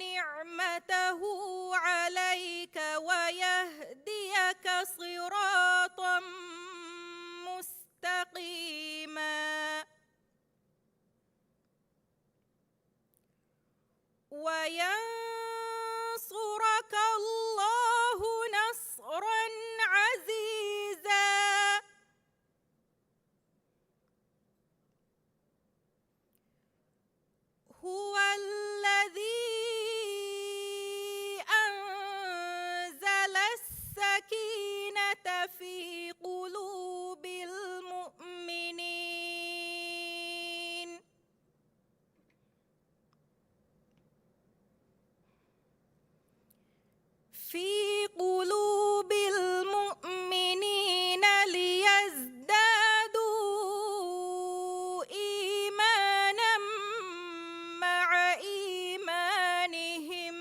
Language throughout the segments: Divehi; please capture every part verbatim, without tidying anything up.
نعمته عليك ويهديك صراطا مستقيما. وينصرك الله نصرا عزيزا. هو الذي أنزل السكينة في قلوب المؤمنين، في قلوب المؤمنين ليزدادوا إيمانا مع إيمانهم،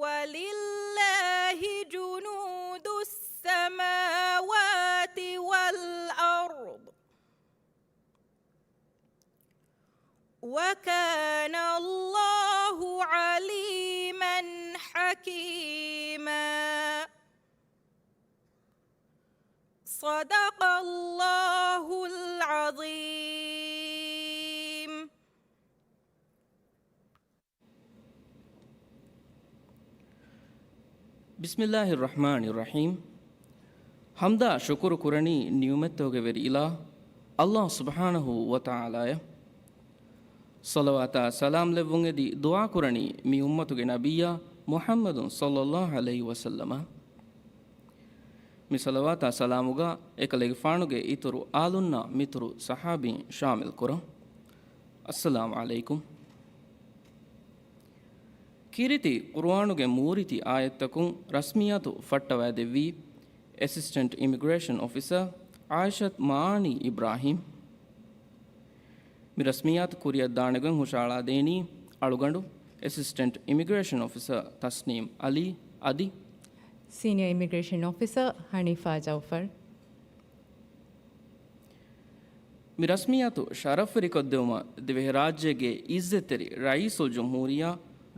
ولله جنود السماوات والأرض، وكان الله عليما حكيما. صدق الله العظيم. ބިސްމިއްލާހިއްރަޙްމާނިއްރަޙީމް. ޙަމްދާ ޝުކުރު ކުރަނީ ނިޢުމަތްތަކުގެ ވެރި އިލާހު ﷲ ސުބްޙާނަހޫ ވަތަޢާލާއަށް. ޞަލަވާތާ ސަލާމް ލެއްވުން އެދި ދުޢާ ކުރަނީ މި އުއްމަތުގެ ނަބިއްޔާ މުޙައްމަދު ޞައްލައްލާހު ޢަލައިހި ވަސައްލަމަށް. މި ޞަލަވާތާ ސަލާމުގަ އެކަލޭގެފާނުގެ އިތުރު އާލުންނާ މިތުރު ޞަޙާބީން ޝާމިލް ކުރަން. އައްސަލާމު ޢަލައިކުމް. ކީރިތި ޤުރުއާނުގެ މޫރިތި އާޔަތްތަކުން ރަސްމިއްޔާތު ފައްޓަވައިދެއްވީ އެސިސްޓެންޓް އިމިގްރޭޝަން އޮފިސަރ ޢާއިޝަތު މާނީ އިބްރާހީމް. މި ރަސްމިއްޔާތު ކުރިއަށް ދާނެގޮތް ހުށައަޅާދޭނީ އަޅުގަނޑު އެސިސްޓެންޓް އިމިގްރޭޝަން އޮފިސަރ ތަސްނީމް ޢަލީ އަދި ސީނިއަރ އިމިގްރޭޝަން އޮފިސަރ ޙަނީފާ ޖަޢުފަރު. މި ރަސްމިއްޔާތު ޝަރަފްވެރިކޮށްދެވުމަށް ދިވެހިރާއްޖޭގެ އިއްޒަތްތެރި ރައީސުލްޖުމްހޫރިއްޔާ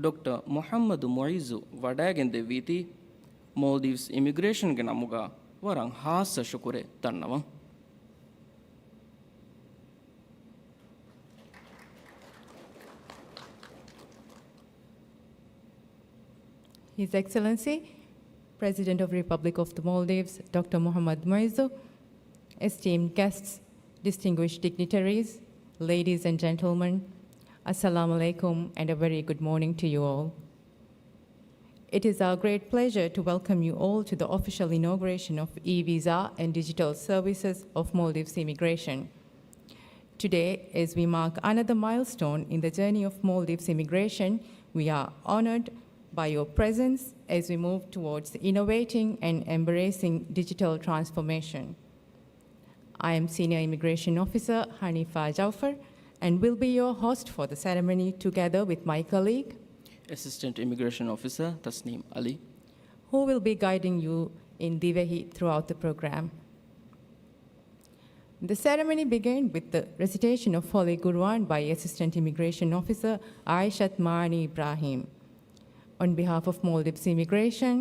ޑޮކްޓަރ މުޙައްމަދު މުޢިއްޒު ވަޑައިގެންދެއްވީތީ، މޯލްޑިވްސް އިމިގްރޭޝަންގެ ނަމުގަ ވަރަށް ޚާއްޞަ ޝުކުރެއް ދަންނަވަން. His Excellency, President of Republic of the Maldives, Doctor Muhammad Muizzu, esteemed guests, distinguished dignitaries, ladies and gentlemen, Assalamu alaikum and a very good morning to you all. It is our great pleasure to welcome you all to the official inauguration of e-visa and digital services of Maldives immigration. Today, as we mark another milestone in the journey of Maldives immigration, we are honored by your presence as we move towards innovating and embracing digital transformation. I am Senior Immigration Officer Hanifa Jaufar and will be your host for the ceremony together with my colleague, Assistant Immigration Officer Tasneem Ali, who will be guiding you in Divehi throughout the program. The ceremony began with the recitation of Holy Quran by Assistant Immigration Officer Aishat Mani Ibrahim. On behalf of Maldives Immigration,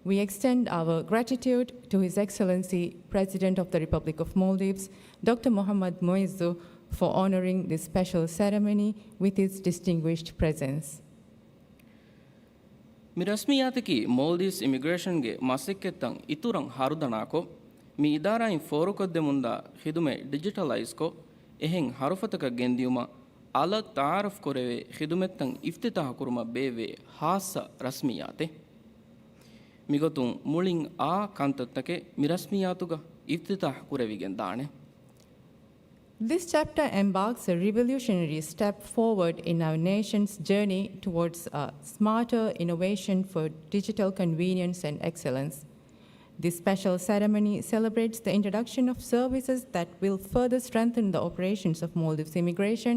we extend our gratitude to His Excellency President of the Republic of Maldives, Doctor Mohammad Muizzu, for honoring this special ceremony with his distinguished presence. މި ރަސްމިއްޔާތަކީ މޯލްޑިވްސް އިމިގްރޭޝަންގެ މަސައްކަތްތައް އިތުރަށް ހަރުދަނާކޮށް، މި އިދާރާއިން ފޯރުކޮށްދެމުންދާ ޚިދުމަތް ޑިޖިޓަލައިޒްކޮށް، އެހެން ހަރުފަތަކަށް ގެންދިޔުމަށް އަލަށް ތަޢާރަފްކުރެވޭ ޚިދުމަތްތައް އިފްތިތާޙުކުރުމަށް ބޭއްވޭ ޚާއްޞަ ރަސްމިއްޔާތެއް. މިގޮތުން މުޅިން އާ ކަންތައްތަކެއް މި ރަސްމިއްޔާތުގަ އިފްތިތާޙު ކުރެވިގެން ދާނެ. This chapter embarks a revolutionary step forward in our nation's journey towards a smarter innovation for digital convenience and excellence. This special ceremony celebrates the introduction of services that will further strengthen the operations of Maldives Immigration,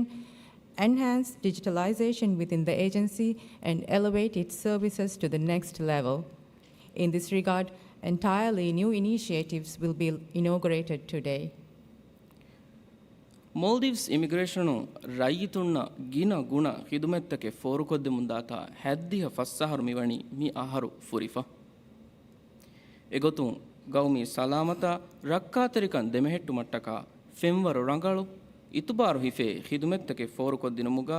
enhance digitalization within the agency, and elevate its services to the next level. In this regard, entirely new initiatives will be inaugurated today. މޯލްޑިވްސް އިމިގްރޭޝަނުން ރައްޔިތުންނަށް ގިނަ ގުނަ ޚިދުމަތްތަކެއް ފޯރުކޮށްދެމުންދާތާ ހަތްދިހަ ފަސް އަހަރު މިވަނީ މި އަހަރު ފުރިފަ. އެގޮތުން، ގައުމީ ސަލާމަތާ ރައްކާތެރިކަން ދެމެހެއްޓުމަށްޓަކާ ފެންވަރު ރަނގަޅު، އިތުބާރު ހިފޭ ޚިދުމަތްތަކެއް ފޯރުކޮށްދިނުމުގަ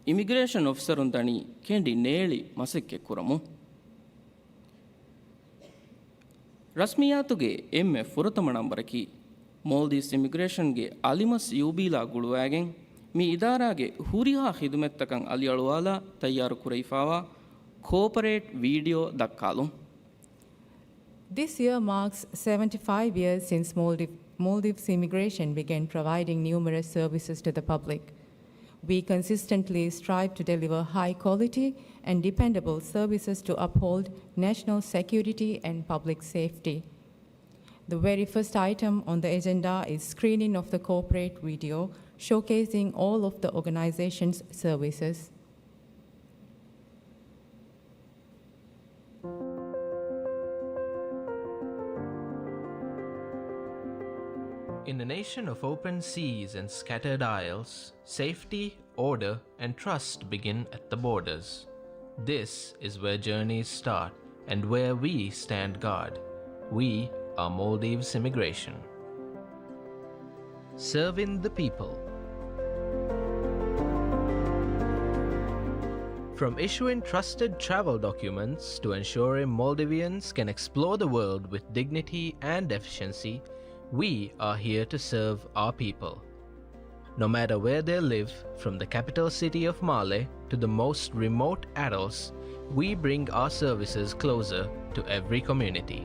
އިމިގްރޭޝަން އޮފިސަރުން ދަނީ ކެނޑި ނޭޅި މަސައްކަތް ކުރަމުން. ރަސްމިއްޔާތުގެ އެންމެ ފުރަތަމަ ނަންބަރަކީ، މޯލްޑިވްސް އިމިގްރޭޝަންގެ އަލިމަސް ޔޫބީލާ ގުޅުވައިގެން، މި އިދާރާގެ ހުރިހާ ޚިދުމަތްތަކަށް އަލިއަޅުވާލާ ތައްޔާރު ކުރެވިފާވާ ކޯޕަރޭޓް ވީޑިއޯ ދައްކާލުން. This year marks seventy-five years since Maldiv-, Maldives immigration began providing numerous services to the public. We consistently strive to deliver high-quality and dependable services to uphold national security and public safety. The very first item on the agenda is screening of the corporate video showcasing all of the organization's services. In a nation of open seas and scattered isles, safety, order, and trust begin at the borders. This is where journeys start and where we stand guard. We are Maldives Immigration. Serving the people. From issuing trusted travel documents to ensuring Maldivians can explore the world with dignity and efficiency, we are here to serve our people. No matter where they live, from the capital city of Male to the most remote atolls, we bring our services closer to every community.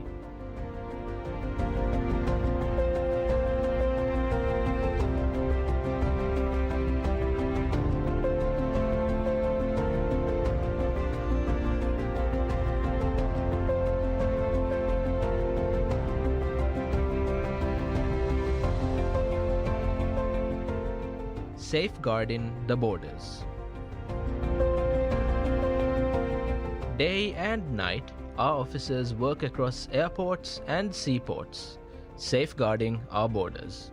Safeguarding the borders. Day and night, our officers work across airports and seaports, safeguarding our borders.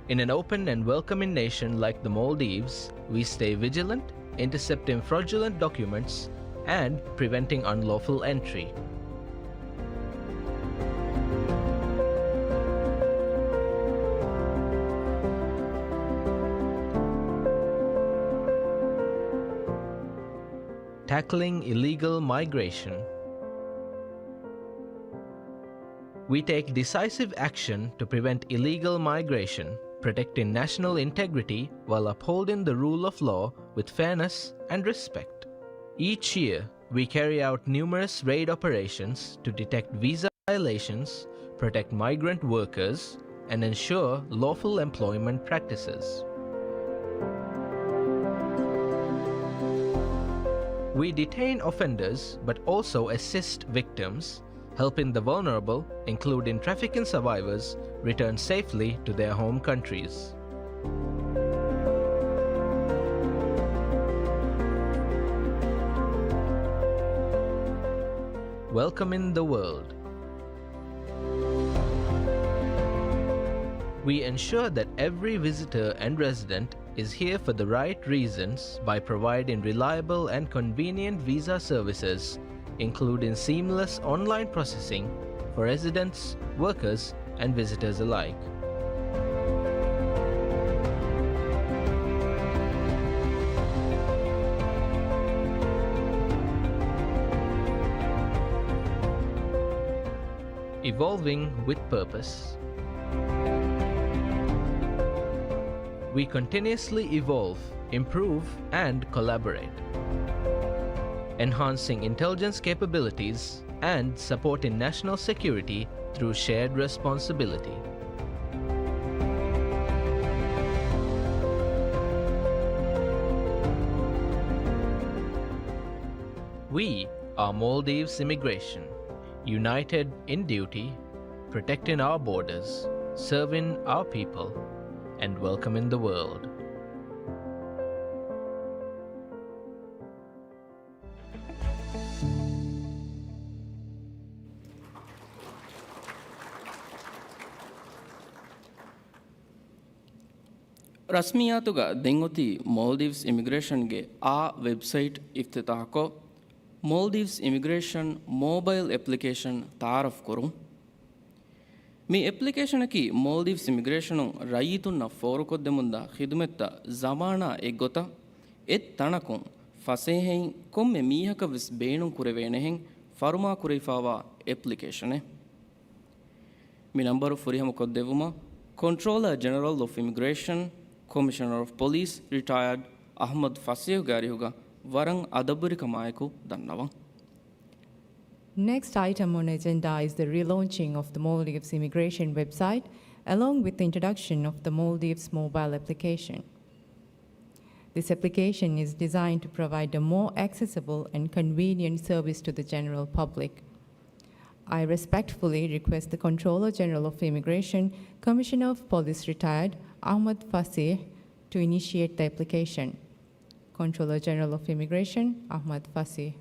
In an open and welcoming nation like the Maldives, we stay vigilant, intercepting fraudulent documents and preventing unlawful entry. Tackling illegal migration. We take decisive action to prevent illegal migration, protecting national integrity while upholding the rule of law with fairness and respect. Each year, we carry out numerous raid operations to detect visa violations, protect migrant workers, and ensure lawful employment practices. We detain offenders but also assist victims, helping the vulnerable, including trafficking survivors, return safely to their home countries. Welcoming the world. We ensure that every visitor and resident is here for the right reasons by providing reliable and convenient visa services, including seamless online processing for residents, workers, and visitors alike. Evolving with purpose. We continuously evolve, improve, and collaborate, enhancing intelligence capabilities and supporting national security through shared responsibility. We are Maldives Immigration, united in duty, protecting our borders, serving our people, and welcoming the world. ރަސްމިއްޔާތުގަ ދެން އޮތީ މޯލްޑިވްސް އިމިގްރޭޝަންގެ އާ ވެބްސައިޓް އިފްތިތާޙްކޮށް، މޯލްޑިވްސް އިމިގްރޭޝަން މޯބައިލް އެޕްލިކޭޝަން ތަޢާރަފް ކުރުން. މި އެޕްލިކޭޝަނަކީ މޯލްޑިވްސް އިމިގްރޭޝަނުން ރައްޔިތުންނަށް ފޯރުކޮށްދެމުންދާ ޚިދުމަތްތައް ޒަމާނާ އެއްގޮތަށް އެއް ތަނަކުން ފަސޭހައިން ކޮންމެ މީހަކަށް ވެސް ބޭނުން ކުރެވޭނެހެން ފަރުމާކުރެވިފާވާ އެޕްލިކޭޝަނެއް. މި ނަންބަރު ފުރިހަމަކޮށްދެއްވުމަށް ކޮންޓްރޯލަރ ޖެނެރަލް އޮފް އިމިގްރޭޝަން، ކޮމިޝަނަރ އޮފް ޕޮލީސް، ރިޓަޔާޑް އަޙްމަދު ފަސީޙުގެ އަރިހުގަ ވަރަށް އަދަބުވެރިކަމާއެކު ދަންނަވަން. Next item on agenda is the relaunching of the Maldives immigration website, along with the introduction of the Maldives mobile application. This application is designed to provide a more accessible and convenient service to the general public. I respectfully request the Controller General of Immigration, Commissioner of Police Retired, Ahmad Fasih, to initiate the application. Controller General of Immigration, Ahmad Fasih.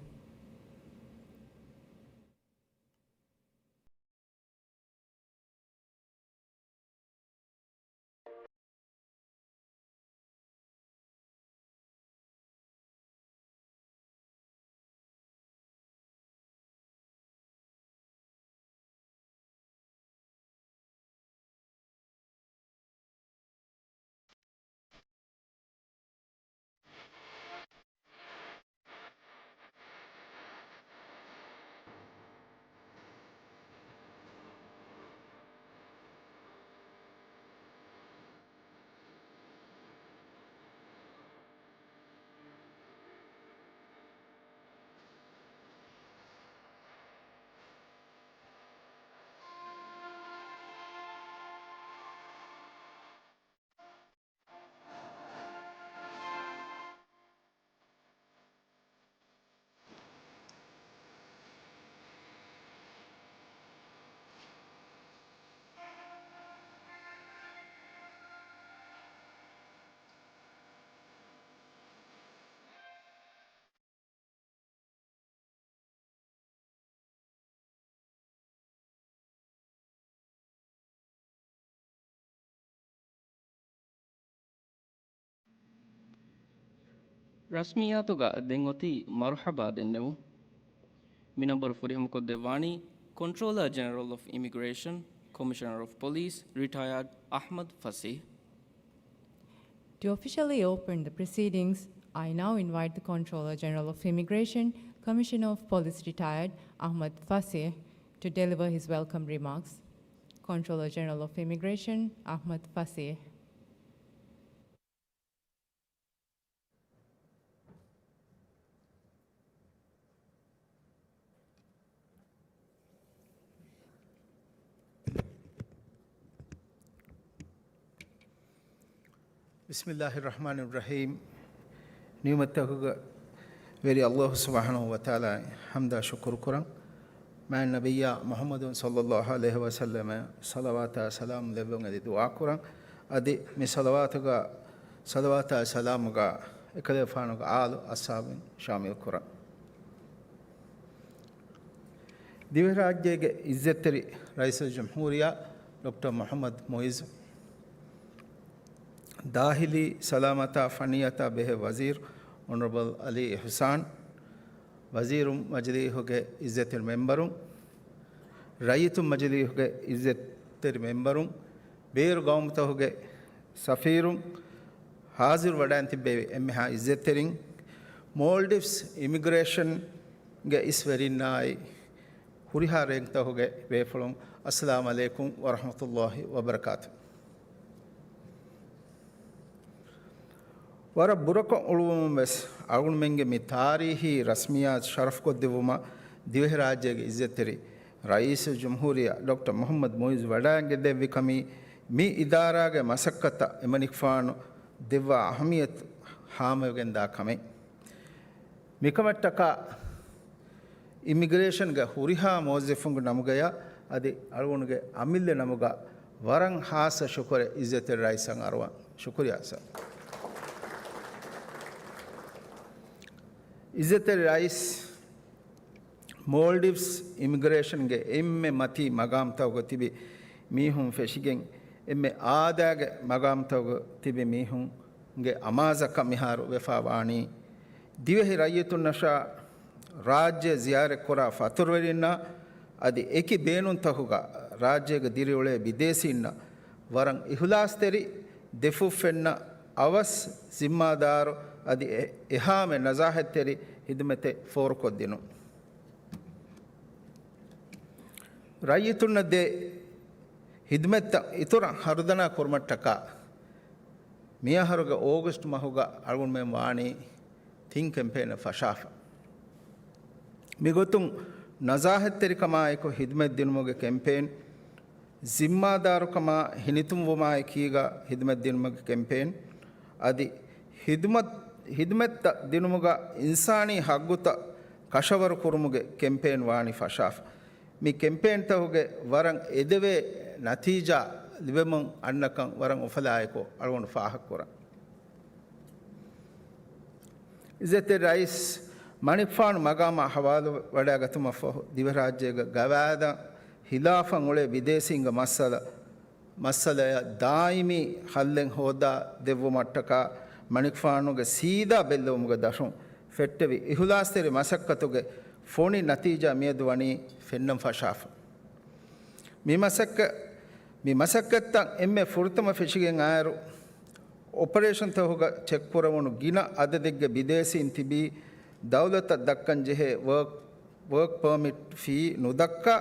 ރަސްމިއްޔާތުގަ ދެން އޮތީ މަރުޙަބާ ދެންނެވުން. މި ނަންބަރު ފުރިހަމަކޮށްދެއްވާނީ ކޮންޓްރޯލަރ ޖެނެރަލް އޮފް އިމިގްރޭޝަން، ކޮމިޝަނަރ އޮފް ޕޮލީސް، ރިޓަޔާޑް އަޙްމަދު ފަސީޙް. To officially open the proceedings, I now invite the Controller General of Immigration, Commissioner of Police Retired, Ahmad Fasih, to deliver his welcome remarks. Controller General of Immigration, Ahmad Fasih. ބިސްމިއްލާހި ރަޙްމާނި ރަޙީމް. ނިޢުމަތްތަކުގެ ވެރި އައްލާހު ސުބްޙާނަހު ވަތަޢާލާ ހަމްދާ ޝުކުރު ކުރަން. މާތް ނަބިއްޔާ މުޙައްމަދު ޞައްލައްލާހު ޢަލައިހި ވަސައްލަމަށް ޞަލަވާތާ ސަލާމް ލެއްވުން އެދި ދުޢާ ކުރަން. އަދި މި ޞަލަވާތުގަ، ޞަލަވާތާ ސަލާމުގަ އެކަލޭފާނުގެ އާލު އަޞްޙާބުން ޝާމިލް ކުރަން. ދިވެހިރާއްޖޭގެ އިއްޒަތްތެރި ރައީސުލްޖުމްހޫރިއްޔާ ޑޮކްޓަރ މުޙައްމަދު މުޢިއްޒު، ދާޚިލީ ސަލާމަތާ ފަނިއްޔަތާ ބެހޭ ވަޒީރު އޮނަރަބަލް ޢަލީ އިޙްސާން، ވަޒީރުން މަޖިލީހުގެ އިއްޒަތްތެރި މެންބަރުން، ރައްޔިތުން މަޖިލީހުގެ އިއްޒަތްތެރި މެންބަރުން، ބޭރު ގައުމުތަކުގެ ސަފީރުން، ޙާޟިރު ވަޑައިން ތިއްބެވި އެންމެހާ އިއްޒަތްތެރިން، މޯލްޑިވްސް އިމިގްރޭޝަންގެ އިސްވެރިންނާއި ހުރިހާ ރޭންކްތަކުގެ ބޭފުޅުން، އައްސަލާމު ޢަލައިކުމް ވަރަޙްމަތުﷲި ވަބަރަކާތު. ވަރަށް ބުރަކޮށް އުޅުވުމުން ވެސް އަޅުގަނޑުމެންގެ މި ތާރީޚީ ރަސްމިއްޔާތު ޝަރަފްކޮށްދެއްވުމަށް ދިވެހިރާއްޖޭގެ އިއްޒަތްތެރި ރައީސުލްޖުމްހޫރިއްޔާ ޑޮކްޓަރ މުޙައްމަދު މުޢިއްޒު ވަޑައިގެންދެއްވި ކަމީ، މި އިދާރާގެ މަސައްކަތަށް އެމަނިކުފާނު ދެއްވާ އަހައްމިއްޔަތު ހާމަވެގެންދާ ކަމެއް. މިކަމަށްޓަކާ އިމިގްރޭޝަންގެ ހުރިހާ މުވައްޒަފުންގެ ނަމުގަޔާ އަދި އަޅުގަނޑުގެ އަމިއްލަ ނަމުގަ ވަރަށް ހާއްސަ ޝުކުރެއް އިއްޒަތްތެރި ރައީސަށް އަރުވަން. ޝުކުރިއްޔާ ސަރ. އިއްޒަތްތެރި ރައީސް، މޯލްޑިވްސް އިމިގްރޭޝަންގެ އެންމެ މަތީ މަގާމްތަކުގަ ތިބި މީހުން ފެށިގެން އެންމެ އާދައިގެ މަގާމްތަކުގަ ތިބި މީހުންގެ އަމާޒަކަށް މިހާރު ވެފާ ވާނީ، ދިވެހި ރައްޔިތުންނަށާ ރާއްޖެ ޒިޔާރަތްކުރާ ފަތުރުވެރިންނާ އަދި އެކި ބޭނުންތަކުގަ ރާއްޖޭގަ ދިރިއުޅޭ ބިދޭސީންނަށް ވަރަށް އިހުލާސްތެރި، ދެފުށް ފެންނަ އަވަސް ޒިންމާދާރު އަދި އެ-، އެހާމެ ނަޒާހަތްތެރި ހިދުމަތެއް ފޯރުކޮށްދިނުން. ރައްޔިތުންނަށް ދޭ ހިދުމަތްތައް އިތުރަށް ހަރުދަނާ ކުރުމަށްޓަކާ، މިއަހަރުގެ އޯގަސްޓް މަހުގަ އަޅުގަނޑުމެން ވާނީ ތިން ކެމްޕޭނެއް ފަށާފަ. މިގޮތުން ނަޒާހަތްތެރިކަމާއެކު ހިދުމަތްދިނުމުގެ ކެމްޕޭން، ޒިންމާދާރުކަމާ ހިނިތުންވުމާއެކީގަ ހިދުމަތްދިނުމުގެ ކެމްޕޭން، އަދި ހިދުމަތް، ހިދުމަތްތައް ދިނުމުގަ އިންސާނީ ހައްގުތައް ކަށަވަރު ކުރުމުގެ ކެމްޕޭން ވާނީ ފަށާފަ. މި ކެމްޕޭންތަކުގެ ވަރަށް އެދެވޭ ނަތީޖާ ލިބެމުން އަންނަކަން ވަރަށް އުފަލާއެކު އަޅުގަނޑު ފާހަގަކުރަން. އިއްޒަތްތެރި ރައީސް މަނިކުފާނު މަގާމާ ހަވާލުވެވަޑައިގަތުމަށްފަހު، ދިވެހިރާއްޖޭގަ ގަވާއިދަށް ހިލާފަށް އުޅޭ ބިދޭސީންގެ މައްސަލަ، މައްސަލަޔަށް ދާއިމީ ހައްލެއް ހޯދާ ދެއްވުމަށްޓަކާ، މަނިކުފާނުގެ ސީދާ ބެއްލެވުމުގެ ދަށުން ފެއްޓެވި އިހުލާސްތެރި މަސައްކަތުގެ ފޮނި ނަތީޖާ މިއަދު ވަނީ ފެންނަން ފަށާފަ. މި މަސައްކަ-، މި މަސައްކަތްތައް އެންމެ ފުރަތަމަ ފެށިގެން އާއިރު، އޮޕަރޭޝަންތަކުގަ ޗެކްކުރެވުނު ގިނަ އަދަދެއްގެ ބިދޭސީން ތިބީ، ދައުލަތަށް ދައްކަން ޖެހޭ ވަރކް، ވަރކް ޕަރމިޓް ފީ ނުދައްކާ،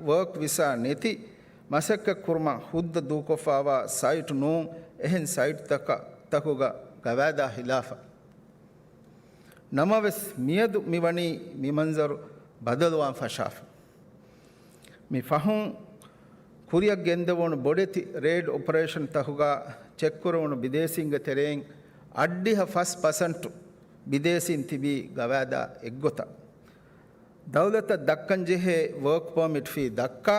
ވަރކް ވިސާ ނެތި، މަސައްކަތް ކުރުމަށް ހުއްދަ ދޫކޮށްފާވާ ސައިޓް ނޫން، އެހެން ސައިޓްތަކަށް، ތަކުގަ ގަވާއިދާ ހިލާފަށް. ނަމަވެސް، މިއަދު މިވަނީ މި މަންޒަރު ބަދަލުވާން ފަށާފަ. މި ފަހުން ކުރިއަށް ގެންދެވުނު ބޮޑެތި ރެއިޑް އޮޕަރޭޝަންތަކުގަ ޗެކްކުރެވުނު ބިދޭސީންގެ ތެރެއިން އަށްޑިހަ ފަސް ޕަސެންޓު ބިދޭސީން ތިބީ ގަވާއިދާ އެއްގޮތަށް. ދައުލަތަށް ދައްކަން ޖެހޭ ވަރކް ޕަރމިޓް ފީ ދައްކާ،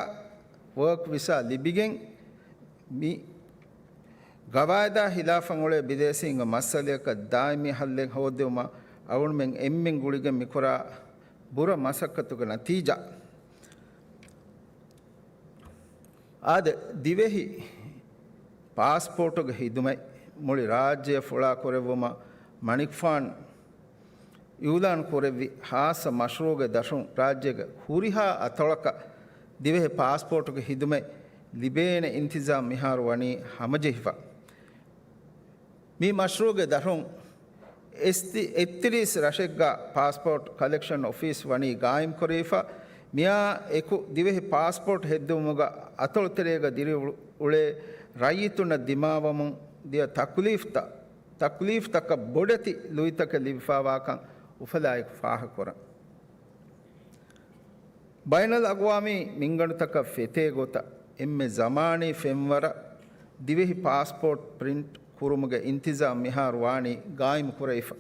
ވަރކް ވިސާ ލިބިގެން، މި ގަވާއިދާ ހިލާފަށް އުޅޭ ބިދޭސީންގެ މައްސަލަޔަކަށް ދާއިމީ ހައްލެއް ހޯއްދެވުމަށް އަޅުގަނޑުމެން އެންމެން ގުޅިގެން މިކުރާ ބުރަ މަސައްކަތުގެ ނަތީޖާ. އާދެ، ދިވެހި ޕާސްޕޯޓުގެ ހިދުމަތް މުޅި ރާއްޖެއަށް ފުޅާ ކުރެއްވުމަށް މަނިކުފާން އިއުލާން ކުރެއްވި ހާއްސަ މަޝްރޫޢުގެ ދަށުން ރާއްޖޭގެ ހުރިހާ އަތޮޅަކަށް ދިވެހި ޕާސްޕޯޓުގެ ހިދުމަތް ލިބޭނެ އިންތިޒާމް މިހާރު ވަނީ ހަމަޖެހިފަ. މި މަޝްރޫޢުގެ ދަށުން އެސް-، އެއްތިރީސް ރަށެއްގަ ޕާސްޕޯޓް ކަލެކްޝަން އޮފީސް ވަނީ ގާއިމްކުރެވިފަ. މިއާ އެކު ދިވެހި ޕާސްޕޯޓް ހެއްދެވުމުގަ އަތޮޅުތެރޭގަ ދިރިއުޅޭ ރައްޔިތުންނަށް ދިމާވަމުން ދިޔަ ތަކުލީފްތައް، ތަކުލީފްތަކަށް ބޮޑެތި ލުއިތަކެއް ލިބިފާވާކަން އުފަލާއެކު ފާހަގަކުރަން. ބައިނަލްއަގްވާމީ މިންގަނޑުތަކަށް ފެތޭ ގޮތަށް އެންމެ ޒަމާނީ ފެންވަރަށް ދިވެހި ޕާސްޕޯޓް ޕްރިންޓް ކުރުމުގެ އިންތިޒާމް މިހާރު ވާނީ ގާއިމްކުރެވިފަ.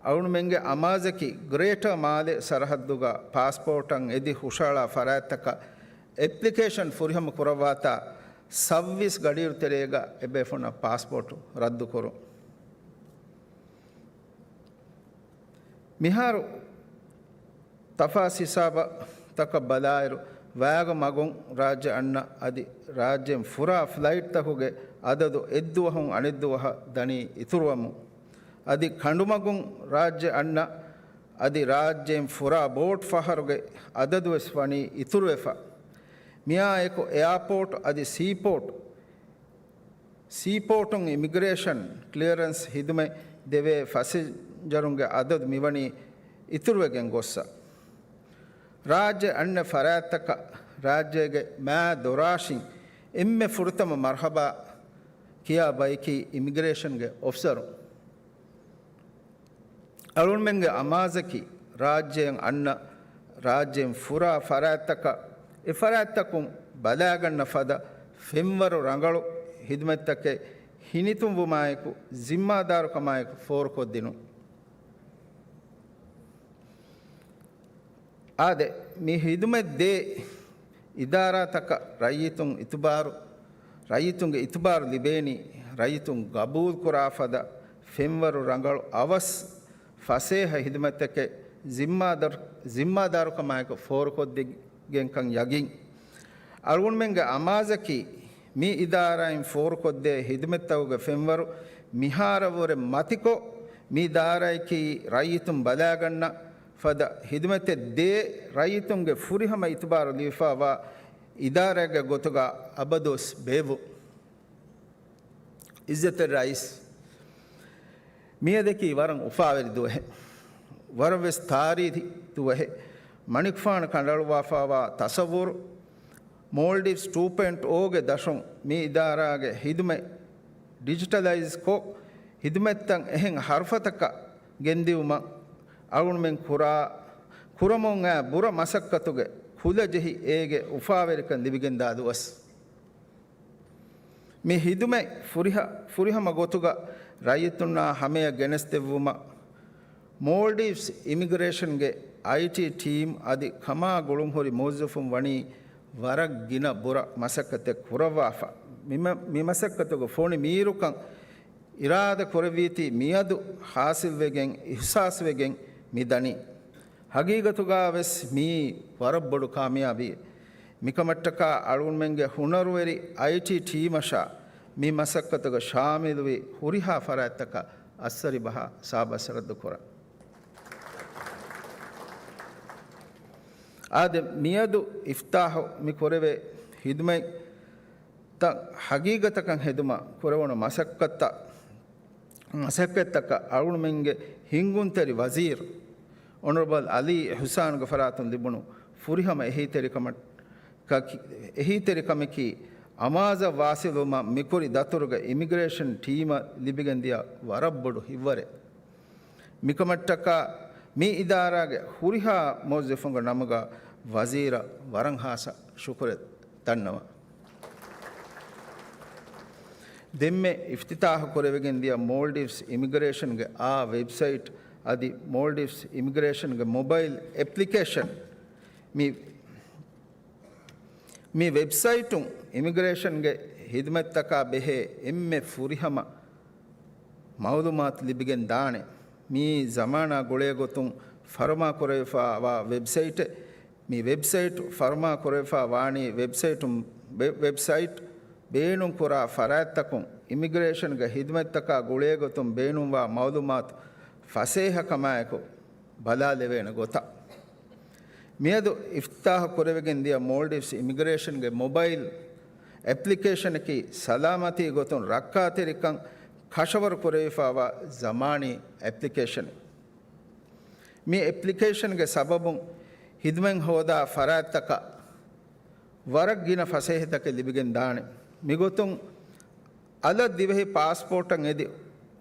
އަޅުގަނޑުމެންގެ އަމާޒަކީ ގްރޭޓަރ މާލެ ސަރަހައްދުގަ ޕާސްޕޯޓަށް އެދި ހުށައަޅާ ފަރާތްތަކަށް އެޕްލިކޭޝަން ފުރިހަމަ ކުރައްވާތާ ސައްވީސް ގަޑިއިރު ތެރޭގަ އެބޭފުޅުންނަށް ޕާސްޕޯޓު ރައްދުކުރުން. މިހާރު ތަފާސް ހިސާބަށް ތަކަށް ބަލާއިރު، ވައިގަ މަގުން ރާއްޖެ އަންނަ އަދި ރާއްޖޭން ފުރާ ފްލައިޓްތަކުގެ އަދަދު އެއްދުވަހުން އަނެއްދުވަހަށް ދަނީ އިތުރުވަމުން، އަދި ކަނޑުމަގުން ރާއްޖެ އަންނަ އަދި ރާއްޖޭން ފުރާ ބޯޓް ފަހަރުގެ އަދަދުވެސް ވަނީ އިތުރުވެފަ. މިއާއެކު އެއާޕޯޓް އަދި ސީޕޯޓް ސީޕޯޓުން އިމިގްރޭޝަން ކްލިއަރެންސް ހިދުމަތް ދެވޭ ފަސެންޖަރުންގެ އަދަދު މިވަނީ އިތުރުވެގެން ގޮއްސަ. ރާއްޖެ އަންނަ ފަރާތްތަކަށް ރާއްޖޭގެ މާ ދޮރާށިން އެންމެ ފުރަތަމަ މަރްހަބާ ކިޔާ ބައެކީ އިމިގްރޭޝަންގެ އޮފިސަރުން. އަޅުގަނޑުމެންގެ އަމާޒަކީ، ރާއްޖޭން އަންނަ ރާއްޖޭން ފުރާ ފަރާތްތަކަށް އެ ފަރާތްތަކުން ބަލާގަންނަ ފަދަ ފެންވަރު ރަނގަޅު ހިދުމަތްތަކެއް ހިނިތުންވުމާއެކު، ޒިންމާދާރުކަމާއެކު ފޯރުކޮށްދިނުން. އާދެ، މި ހިދުމަތް ދޭ އިދާރާތަކަށް ރައްޔިތުން އިތުބާރު، ރައްޔިތުންގެ އިތުބާރު ލިބޭނީ، ރައްޔިތުން ގަބޫލުކުރާ ފަދަ ފެންވަރު ރަނގަޅު އަވަސް ފަސޭހަ ހިދުމަތްތަކެއް ޒިންމާދަރު-، ޒިންމާދާރުކަމާއެކު ފޯރުކޮށްދެއްގެންކަން ޔަގީން. އަޅުގަނޑުމެންގެ އަމާޒަކީ، މި އިދާރާއިން ފޯރުކޮށްދޭ ހިދުމަތްތަކުގެ ފެންވަރު މިހާރަށްވުރެ މަތިކޮށް، މި އިދާރާއަކީ ރައްޔިތުން ބަލާގަންނަ ފަދަ ހިދުމަތެއް ދޭ، ރައްޔިތުންގެ ފުރިހަމަ އިތުބާރު ލިބިފައިވާ އިދާރާއެއްގެ ގޮތުގަ އަބަދުވެސް ބޭއްވުން. އިއްޒަތްތެރި ރައީސް، މިއަދަކީ ވަރަށް އުފާވެރި ދުވަހެއް. ވަރަށް ވެސް ތާރީޚީ ދުވަހެއް. މަނިކުފާނު ކަނޑައަޅުއްވާފައިވާ ތަސައްވުރު، މޯލްޑިވްސް ޓޫ ޕޮއިންޓް އޯގެ ދަށުން މި އިދާރާގެ ހިދުމަތް ޑިޖިޓަލައިޒްކޮށް، ހިދުމަތްތައް އެހެން ހަރުފަތަކަށް ގެންދިއުމަށް އަޅުގަނޑުމެން ކުރާ، ކުރަމުން އައި ބުރަ މަސައްކަތުގެ ކުލަ ޖެހި އޭގެ އުފާވެރިކަން ލިބިގެންދާ ދުވަސް. މި ހިދުމަތް ފުރިހަ-، ފުރިހަމަ ގޮތުގަ ރައްޔިތުންނާ ހަމަޔަށް ގެނެސްދެއްވުމަށް މޯލްޑިވްސް އިމިގްރޭޝަންގެ އައިޓީ ޓީމް އަދި ކަމާ ގުޅުންހުރި މުވައްޒަފުން ވަނީ ވަރަށް ގިނަ ބުރަ މަސައްކަތެއް ކުރައްވާފަ. މި މަ-، މި މަސައްކަތުގަ ފޮނި މީރުކަން އިރާދަ ކުރެއްވީތީ މިއަދު ހާސިލްވެގެން، އިހްސާސްވެގެން މި ދަނީ. ހަގީގަތުގަ ވެސް މިއީ ވަރަށް ބޮޑު ކާމިޔާބީއެއް. މިކަމަށްޓަކާ އަޅުގަނޑުމެންގެ ހުނަރުވެރި އައިޓީ ޓީމަށާ މި މަސައްކަތުގަ ޝާމިލުވި ހުރިހާ ފަރާތްތަކަށް އައްސަރި ބަހާ ސާބަސް ރައްދު ކުރަން. އާދެ، މިއަދު އިފްތާހު މި ކުރެވޭ ހިދުމަތް ތައް ހަގީގަތަކަށް ހެދުމަށް ކުރެވުނު މަސައްކަތްތައް، މަސައްކަތްތަކަށް އަޅުގަނޑުމެންގެ ހިންގުންތެރި ވަޒީރު އޮނަރަބަލް އަލީ އިހުސާނުގެ ފަރާތުން ލިބުނު ފުރިހަމަ އެހީތެރިކަމަކީ، އެހީތެރިކަމަކީ އަމާޒަށް ވާސިލުވުމަށް މިކުރި ދަތުރުގެ އިމިގްރޭޝަން ޓީމަށް ލިބިގެންދިޔަ ވަރަށް ބޮޑު ހިތްވަރެއް. މިކަމަށްޓަކާ މި އިދާރާގެ ހުރިހާ މުވައްޒަފުންގެ ނަމުގަ ވަޒީރަށް ވަރަށް ހާއްސަ ޝުކުރެއް ދަންނަވަން. ދެންމެ އިފްތިތާހު ކުރެވިގެން ދިޔަ މޯލްޑިވްސް އިމިގްރޭޝަންގެ އާ ވެބްސައިޓް އަދި މޯލްޑިވްސް އިމިގްރޭޝަންގެ މޮބައިލް އެޕްލިކޭޝަން މި މި ވެބްސައިޓުން އިމިގްރޭޝަންގެ ހިދުމަތްތަކާ ބެހޭ އެންމެ ފުރިހަމަ މައުލޫމާތު ލިބިގެން ދާނެ. މިއީ ޒަމާނާ ގުޅޭ ގޮތުން ފަރުމާ ކުރެވިފައިވާ ވެބްސައިޓެއް. މި ވެބްސައިޓް ފަރުމާ ކުރެވިފައި ވާނީ ވެބްސައިޓުން، ވެ-، ވެބްސައިޓް ބޭނުންކުރާ ފަރާތްތަކުން އިމިގްރޭޝަންގެ ހިދުމަތްތަކާ ގުޅޭ ގޮތުން ބޭނުންވާ މައުލޫމާތު ފަސޭހަކަމާއެކު ބަލާލެވޭނެ ގޮތަށް. މިއަދު އިފްތިތާހު ކުރެވިގެން ދިޔަ މޯލްޑިވްސް އިމިގްރޭޝަންގެ މޮބައިލް އެޕްލިކޭޝަނަކީ ސަލާމަތީ ގޮތުން ރައްކާތެރިކަން ކަށަވަރު ކުރެވިފައިވާ ޒަމާނީ އެޕްލިކޭޝަނެއް. މި އެޕްލިކޭޝަންގެ ސަބަބުން ހިދުމަތް ހޯދާ ފަރާތްތަކަށް ވަރަށް ގިނަ ފަސޭހަތަކެއް ލިބިގެން ދާނެ. މިގޮތުން އަލަށް ދިވެހި ޕާސްޕޯޓަށް އެދި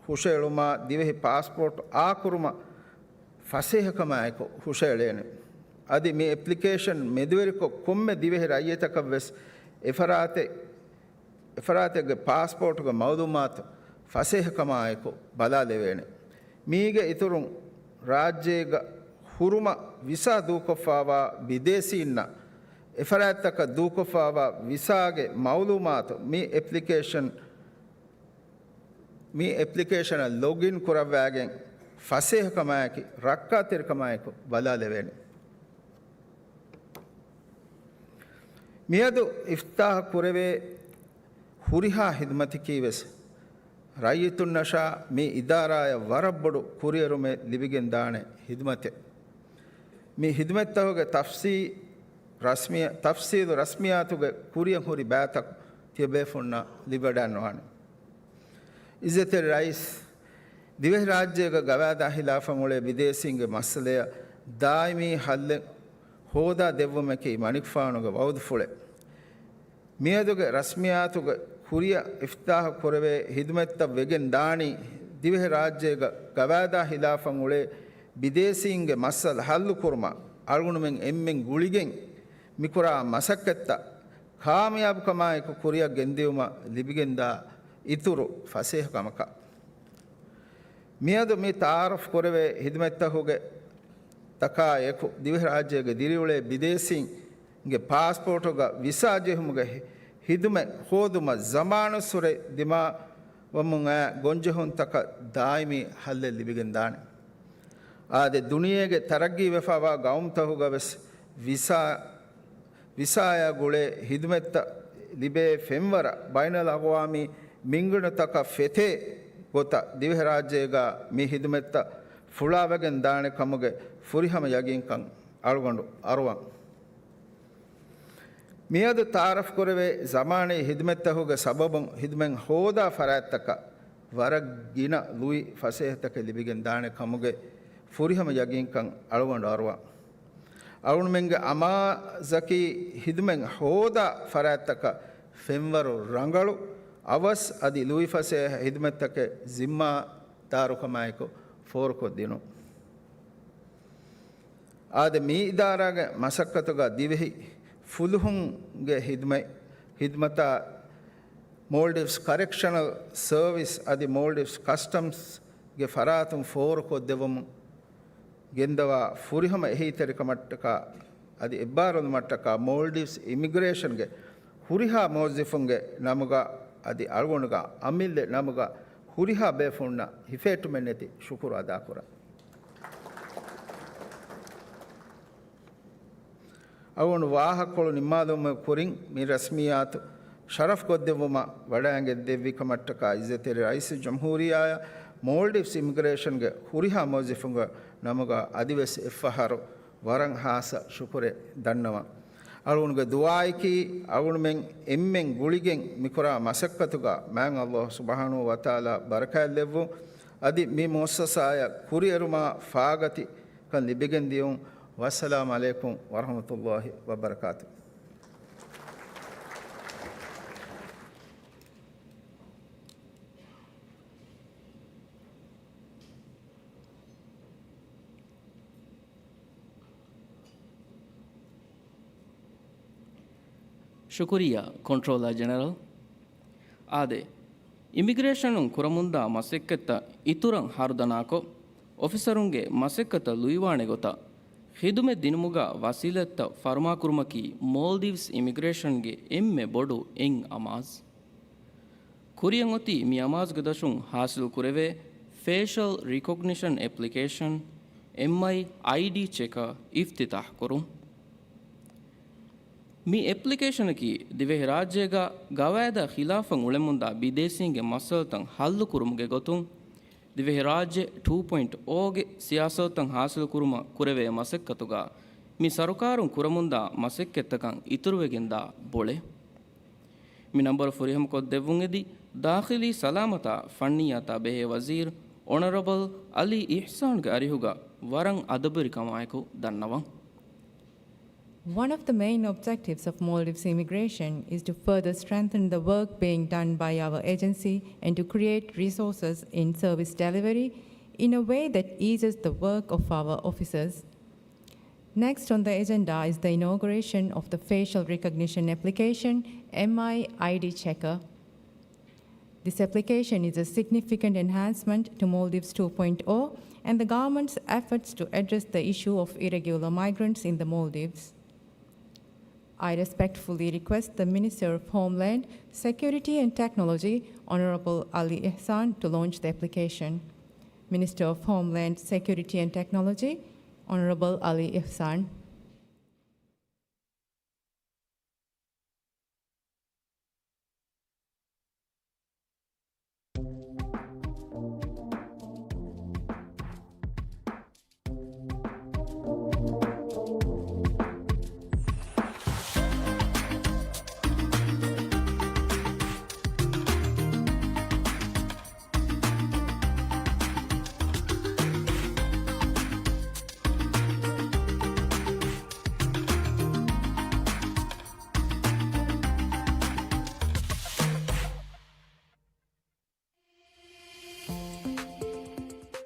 ހުށައެޅުމާ، ދިވެހި ޕާސްޕޯޓް އާކުރުމަށް ފަސޭހަކަމާއެކު ހުށައެޅޭނެ. އަދި މި އެޕްލިކޭޝަން މެދުވެރިކޮށް، ކޮންމެ ދިވެހި ރައްޔިތަކަށް ވެސް އެފަރާތެއް، އެފަރާތެއްގެ ޕާސްޕޯޓުގެ މައުލޫމާތު ފަސޭހަކަމާއެކު ބަލާލެވޭނެ. މީގެ އިތުރުން، ރާއްޖޭގަ ހުރުމަށް ވިސާ ދޫކޮށްފައިވާ ބިދޭސީންނަށް އެފަރާތްތަކަށް ދޫކޮށްފައިވާ ވިސާގެ މައުލޫމާތު މި އެޕްލިކޭޝަން، މި އެޕްލިކޭޝަނަށް ލޮގްއިން ކުރައްވާގެން ފަސޭހަކަމާއެކު، ރައްކާތެރިކަމާއެކު ބަލާލެވޭނެ. މިއަދު އިފްތިތާހު ކުރެވޭ ހުރިހާ ހިދުމަތަކީ ވެސް ރައްޔިތުންނަށާ މި އިދާރާއަށް ވަރަށް ބޮޑު ކުރިއެރުމެއް ލިބިގެން ދާނެ ހިދުމަތެއް. މި ހިދުމަތްތަކުގެ ތަފްސީ-، ރަސްމި-، ތަފްސީލު ރަސްމިއްޔާތުގެ ކުރިއަށް ހުރި ބައިތަކު ތިޔަބޭފުންނަށް ލިބިވަޑައިގަންނަވާނެ. އިއްޒަތްތެރި ރައީސް، ދިވެހިރާއްޖޭގަ ގަވާއިދާ ހިލާފަށް އުޅޭ ބިދޭސީންގެ މައްސަލަޔަށް ދާއިމީ ހައްލެއް ހޯދާ ދެއްވުމަކީ މަނިކުފާނުގެ ވައުދުފުޅެއް. މިއަދުގެ ރަސްމިއްޔާތުގެ ކުރިއަށް އިފްތިތާހު ކުރެވޭ ހިދުމަތްތައް ވެގެން ދާނީ، ދިވެހިރާއްޖޭގަ ގަވާއިދާ ހިލާފަށް އުޅޭ ބިދޭސީންގެ މައްސަލަ ހައްލުކުރުމަށް އަޅުގަނޑުމެން އެންމެން ގުޅިގެން މިކުރާ މަސައްކަތްތައް ކާމިޔާބުކަމާއެކު ކުރިއަށް ގެންދިއުމަށް ލިބިގެންދާ އިތުރު ފަސޭހަކަމަކަށް. މިއަދު މި ތައާރަފް ކުރެވޭ ހިދުމަތްތަކުގެ ތަކާއެކު، ދިވެހިރާއްޖޭގަ ދިރިއުޅޭ ބިދޭސީންގެ ޕާސްޕޯޓުގަ ވިސާ ޖެހުމުގެ ހި-، ހިދުމަތް ހޯދުމަށް ޒަމާނުއްސުރެ ދިމާވަމުން އައި ގޮންޖެހުންތަކަށް ދާއިމީ ހައްލެއް ލިބިގެން ދާނެ. އާދެ، ދުނިޔޭގެ ތަރައްގީވެފައިވާ ގައުމުތަކުގަ ވެސް ވިސާ، ވިސާއާ ގުޅޭ ހިދުމަތްތައް ލިބޭ ފެންވަރަށް ބައިނަލްއަގުވާމީ މިންގަނޑުތަކަށް ފެތޭ ގޮތަށް ދިވެހިރާއްޖޭގަ މި ހިދުމަތްތައް ފުޅާވެގެން ދާނެ ކަމުގެ ފުރިހަމަ ޔަގީންކަން އަޅުގަނޑު އަރުވަން. މިއަދު ތައާރަފް ކުރެވޭ ޒަމާނީ ހިދުމަތްތަކުގެ ސަބަބުން ހިދުމަތް ހޯދާ ފަރާތްތަކަށް ވަރަށް ގިނަ ލުއި ފަސޭހަތަކެއް ލިބިގެން ދާނެ ކަމުގެ ފުރިހަމަ ޔަގީންކަން އަޅުގަނޑު އަރުވަން. އަޅުގަނޑުމެންގެ އަމާޒަކީ ހިދުމަތް ހޯދާ ފަރާތްތަކަށް ފެންވަރު ރަނގަޅު، އަވަސް އަދި ލުއިފަސޭހަ ހިދުމަތްތަކެއް ޒިންމާދާރުކަމާއެކު ފޯރުކޮށްދިނުން. އާދެ، މި އިދާރާގެ މަސައްކަތުގަ ދިވެހި ފުލުހުންގެ ހިދުމަތް، ހިދުމަތާ މޯލްޑިވްސް ކަރެކްޝަނަލް ސަރވިސް އަދި މޯލްޑިވްސް ކަސްޓަމްސްގެ ފަރާތުން ފޯރުކޮށްދެވުމުން ގެންދަވާ ފުރިހަމަ އެހީތެރިކަމަށްޓަކާ އަދި އެއްބާރުލުމަށްޓަކާ މޯލްޑިވްސް އިމިގްރޭޝަންގެ ހުރިހާ މުވައްޒަފުންގެ ނަމުގަ އަދި އަޅުގަނޑުގެ އަމިއްލަ ނަމުގަ ހުރިހާ ބޭފުޅުންނަށް ހިފޭޓުމެއްނެތި ޝުކުރު އަދާކުރަން. އަޅުގަނޑު ވާހަކަކޮޅު ނިންމާލުމުގެ ކުރިން މި ރަސްމިއްޔާތު ޝަރަފްކޮށްދެއްވުމަށް ވަޑައިގެން ދެއްވި ކަމަށްޓަކާ އިއްޒަތްތެރި ރައީސުލްޖުމްހޫރިއްޔާ މޯލްޑިވްސް އިމިގްރޭޝަންގެ ހުރިހާ މުވައްޒަފުންގެ ނަމުގަ އަދިވެސް އެއްފަހަރު ވަރަށް ހާއްސަ ޝުކުރެއް ދަންނަވަން. އަޅުގަނޑުގެ ދުޢާއަކީ، އަޅުގަނޑުމެން އެންމެން ގުޅިގެން މިކުރާ މަސައްކަތުގަ މާތް ﷲ ސުބްޙާނަހޫ ވަތަޢާލާ ބަރަކާތްލެއްވުން، އަދި މި މުއައްސަސާއަށް ކުރިއެރުމާ ފާގަތިކަން ލިބިގެންދިޔުން. ވައްސަލާމް ޢަލައިކުމް ވަރަޙްމަތުﷲ ވަބަރަކާތު. ޝުކުރިއްޔާ، ކޮންޓްރޯލަރ ޖެނެރަލް. އާދެ، އިމިގްރޭޝަނުން ކުރަމުންދާ މަސައްކަތްތައް އިތުރަށް ހަރުދަނާކޮށް، އޮފިސަރުންގެ މަސައްކަތަށް ލުއިވާނެ ގޮތަށް، ޚިދުމަތް ދިނުމުގަ ވަސީލަތްތައް ފަރުމާކުރުމަކީ މޯލްޑިވްސް އިމިގްރޭޝަންގެ އެންމެ ބޮޑު އެއް އަމާޒު. ކުރިއަށް އޮތީ މި އަމާޒުގެ ދަށުން ހާސިލު ކުރެވޭ ފޭޝަލް ރިކޮގްނިޝަން އެޕްލިކޭޝަން، އެމްއައި އައިޑީ ޗެކަރ އިފްތިތާޙް ކުރުން. މި އެޕްލިކޭޝަނަކީ ދިވެހިރާއްޖޭގަ ގަވާއިދާ ޚިލާފަށް އުޅެމުންދާ ބިދޭސީންގެ މައްސަލަތައް ހައްލުކުރުމުގެ ގޮތުން، ދިވެހިރާއްޖެ ޓޫ ޕޮއިންޓް އޯގެ ސިޔާސަތުތައް ހާސިލުކުރުމަށް ކުރެވޭ މަސައްކަތުގަ މި ސަރުކާރުން ކުރަމުންދާ މަސައްކަތްތަކަށް އިތުރުވެގެންދާ ބޮޅެއް. މި ނަންބަރު ފުރިހަމަކޮށްދެއްވުން އެދި، ދާޚިލީ ސަލާމަތާ ފަންނިއްޔާތާ ބެހޭ ވަޒީރު އޮނަރަބަލް އަލީ އިޙްސާންގެ އަރިހުގަ ވަރަށް އަދަބުވެރިކަމާއެކު ދަންނަވަން. One of the main objectives of Maldives immigration is to further strengthen the work being done by our agency and to create resources in service delivery in a way that eases the work of our officers. Next on the agenda is the inauguration of the facial recognition application, M I I D Checker. This application is a significant enhancement to Maldives two point oh and the government's efforts to address the issue of irregular migrants in the Maldives. I respectfully request the Minister of Homeland Security and Technology, Honorable Ali Ihsan, to launch the application. Minister of Homeland Security and Technology, Honorable Ali Ihsan.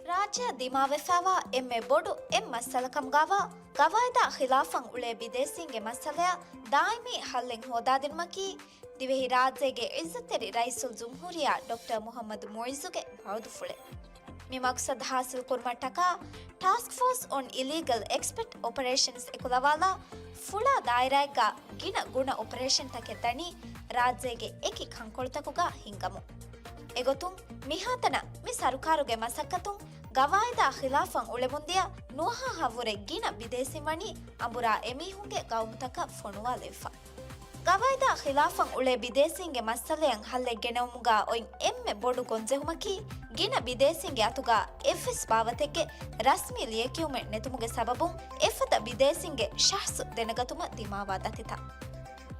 ރާއްޖެއަށް ދިމާވެފައިވާ އެންމެ ބޮޑު އެއް މައްސަލަކަމުގަވާ، ގަވާއިދާ ޚިލާފަށް އުޅޭ ބިދޭސީންގެ މައްސަލަޔަށް ދާއިމީ ހައްލެއް ހޯދާދިނުމަކީ، ދިވެހިރާއްޖޭގެ އިއްޒަތްތެރި ރައީސުލްޖުމްހޫރިއްޔާ ޑޮކްޓަރ މުޙައްމަދު މުޢިއްޒުގެ މައުދުފުޅެއް. މި މަޤްޞަދު ޙާޞިލުކުރުމަށްޓަކާ، ޓާސްކް ފޯސް އޮން އިލީގަލް އެކްސްޕަޓް އޮޕަރޭޝަންސް އެކުލަވާލާ، ފުޅާ ދާއިރާއެއްގަ ގިނަ ގުނަ އޮޕަރޭޝަންތަކެއް ދަނީ ރާއްޖޭގެ އެކި ކަންކޮޅުތަކުގަ ހިންގަމުން. އެގޮތުން، މިހާތަނަށް މި ސަރުކާރުގެ މަސައްކަތުން ގަވާއިދާ ޚިލާފަށް އުޅެމުންދިޔަ ނުވަހަ ހަށްވުރެ ގިނަ ބިދޭސީން ވަނީ އަނބުރާ އެމީހުންގެ ގައުމުތަކަށް ފޮނުވާލެވިފަ. ގަވާއިދާ ޚިލާފަށް އުޅޭ ބިދޭސީންގެ މައްސަލައަށް ހައްލެއް ގެނައުމުގަ އޮތް އެންމެ ބޮޑު ގޮންޖެހުމަކީ، ގިނަ ބިދޭސީންގެ އަތުގަ އެއްވެސް ބާވަތެއްގެ ރަސްމީ ލިޔެކިޔުމެއް ނެތުމުގެ ސަބަބުން އެފަދަ ބިދޭސީންގެ ޝަޚްޞު ދެނެގަތުމަށް ދިމާވާ ދަތިތައް.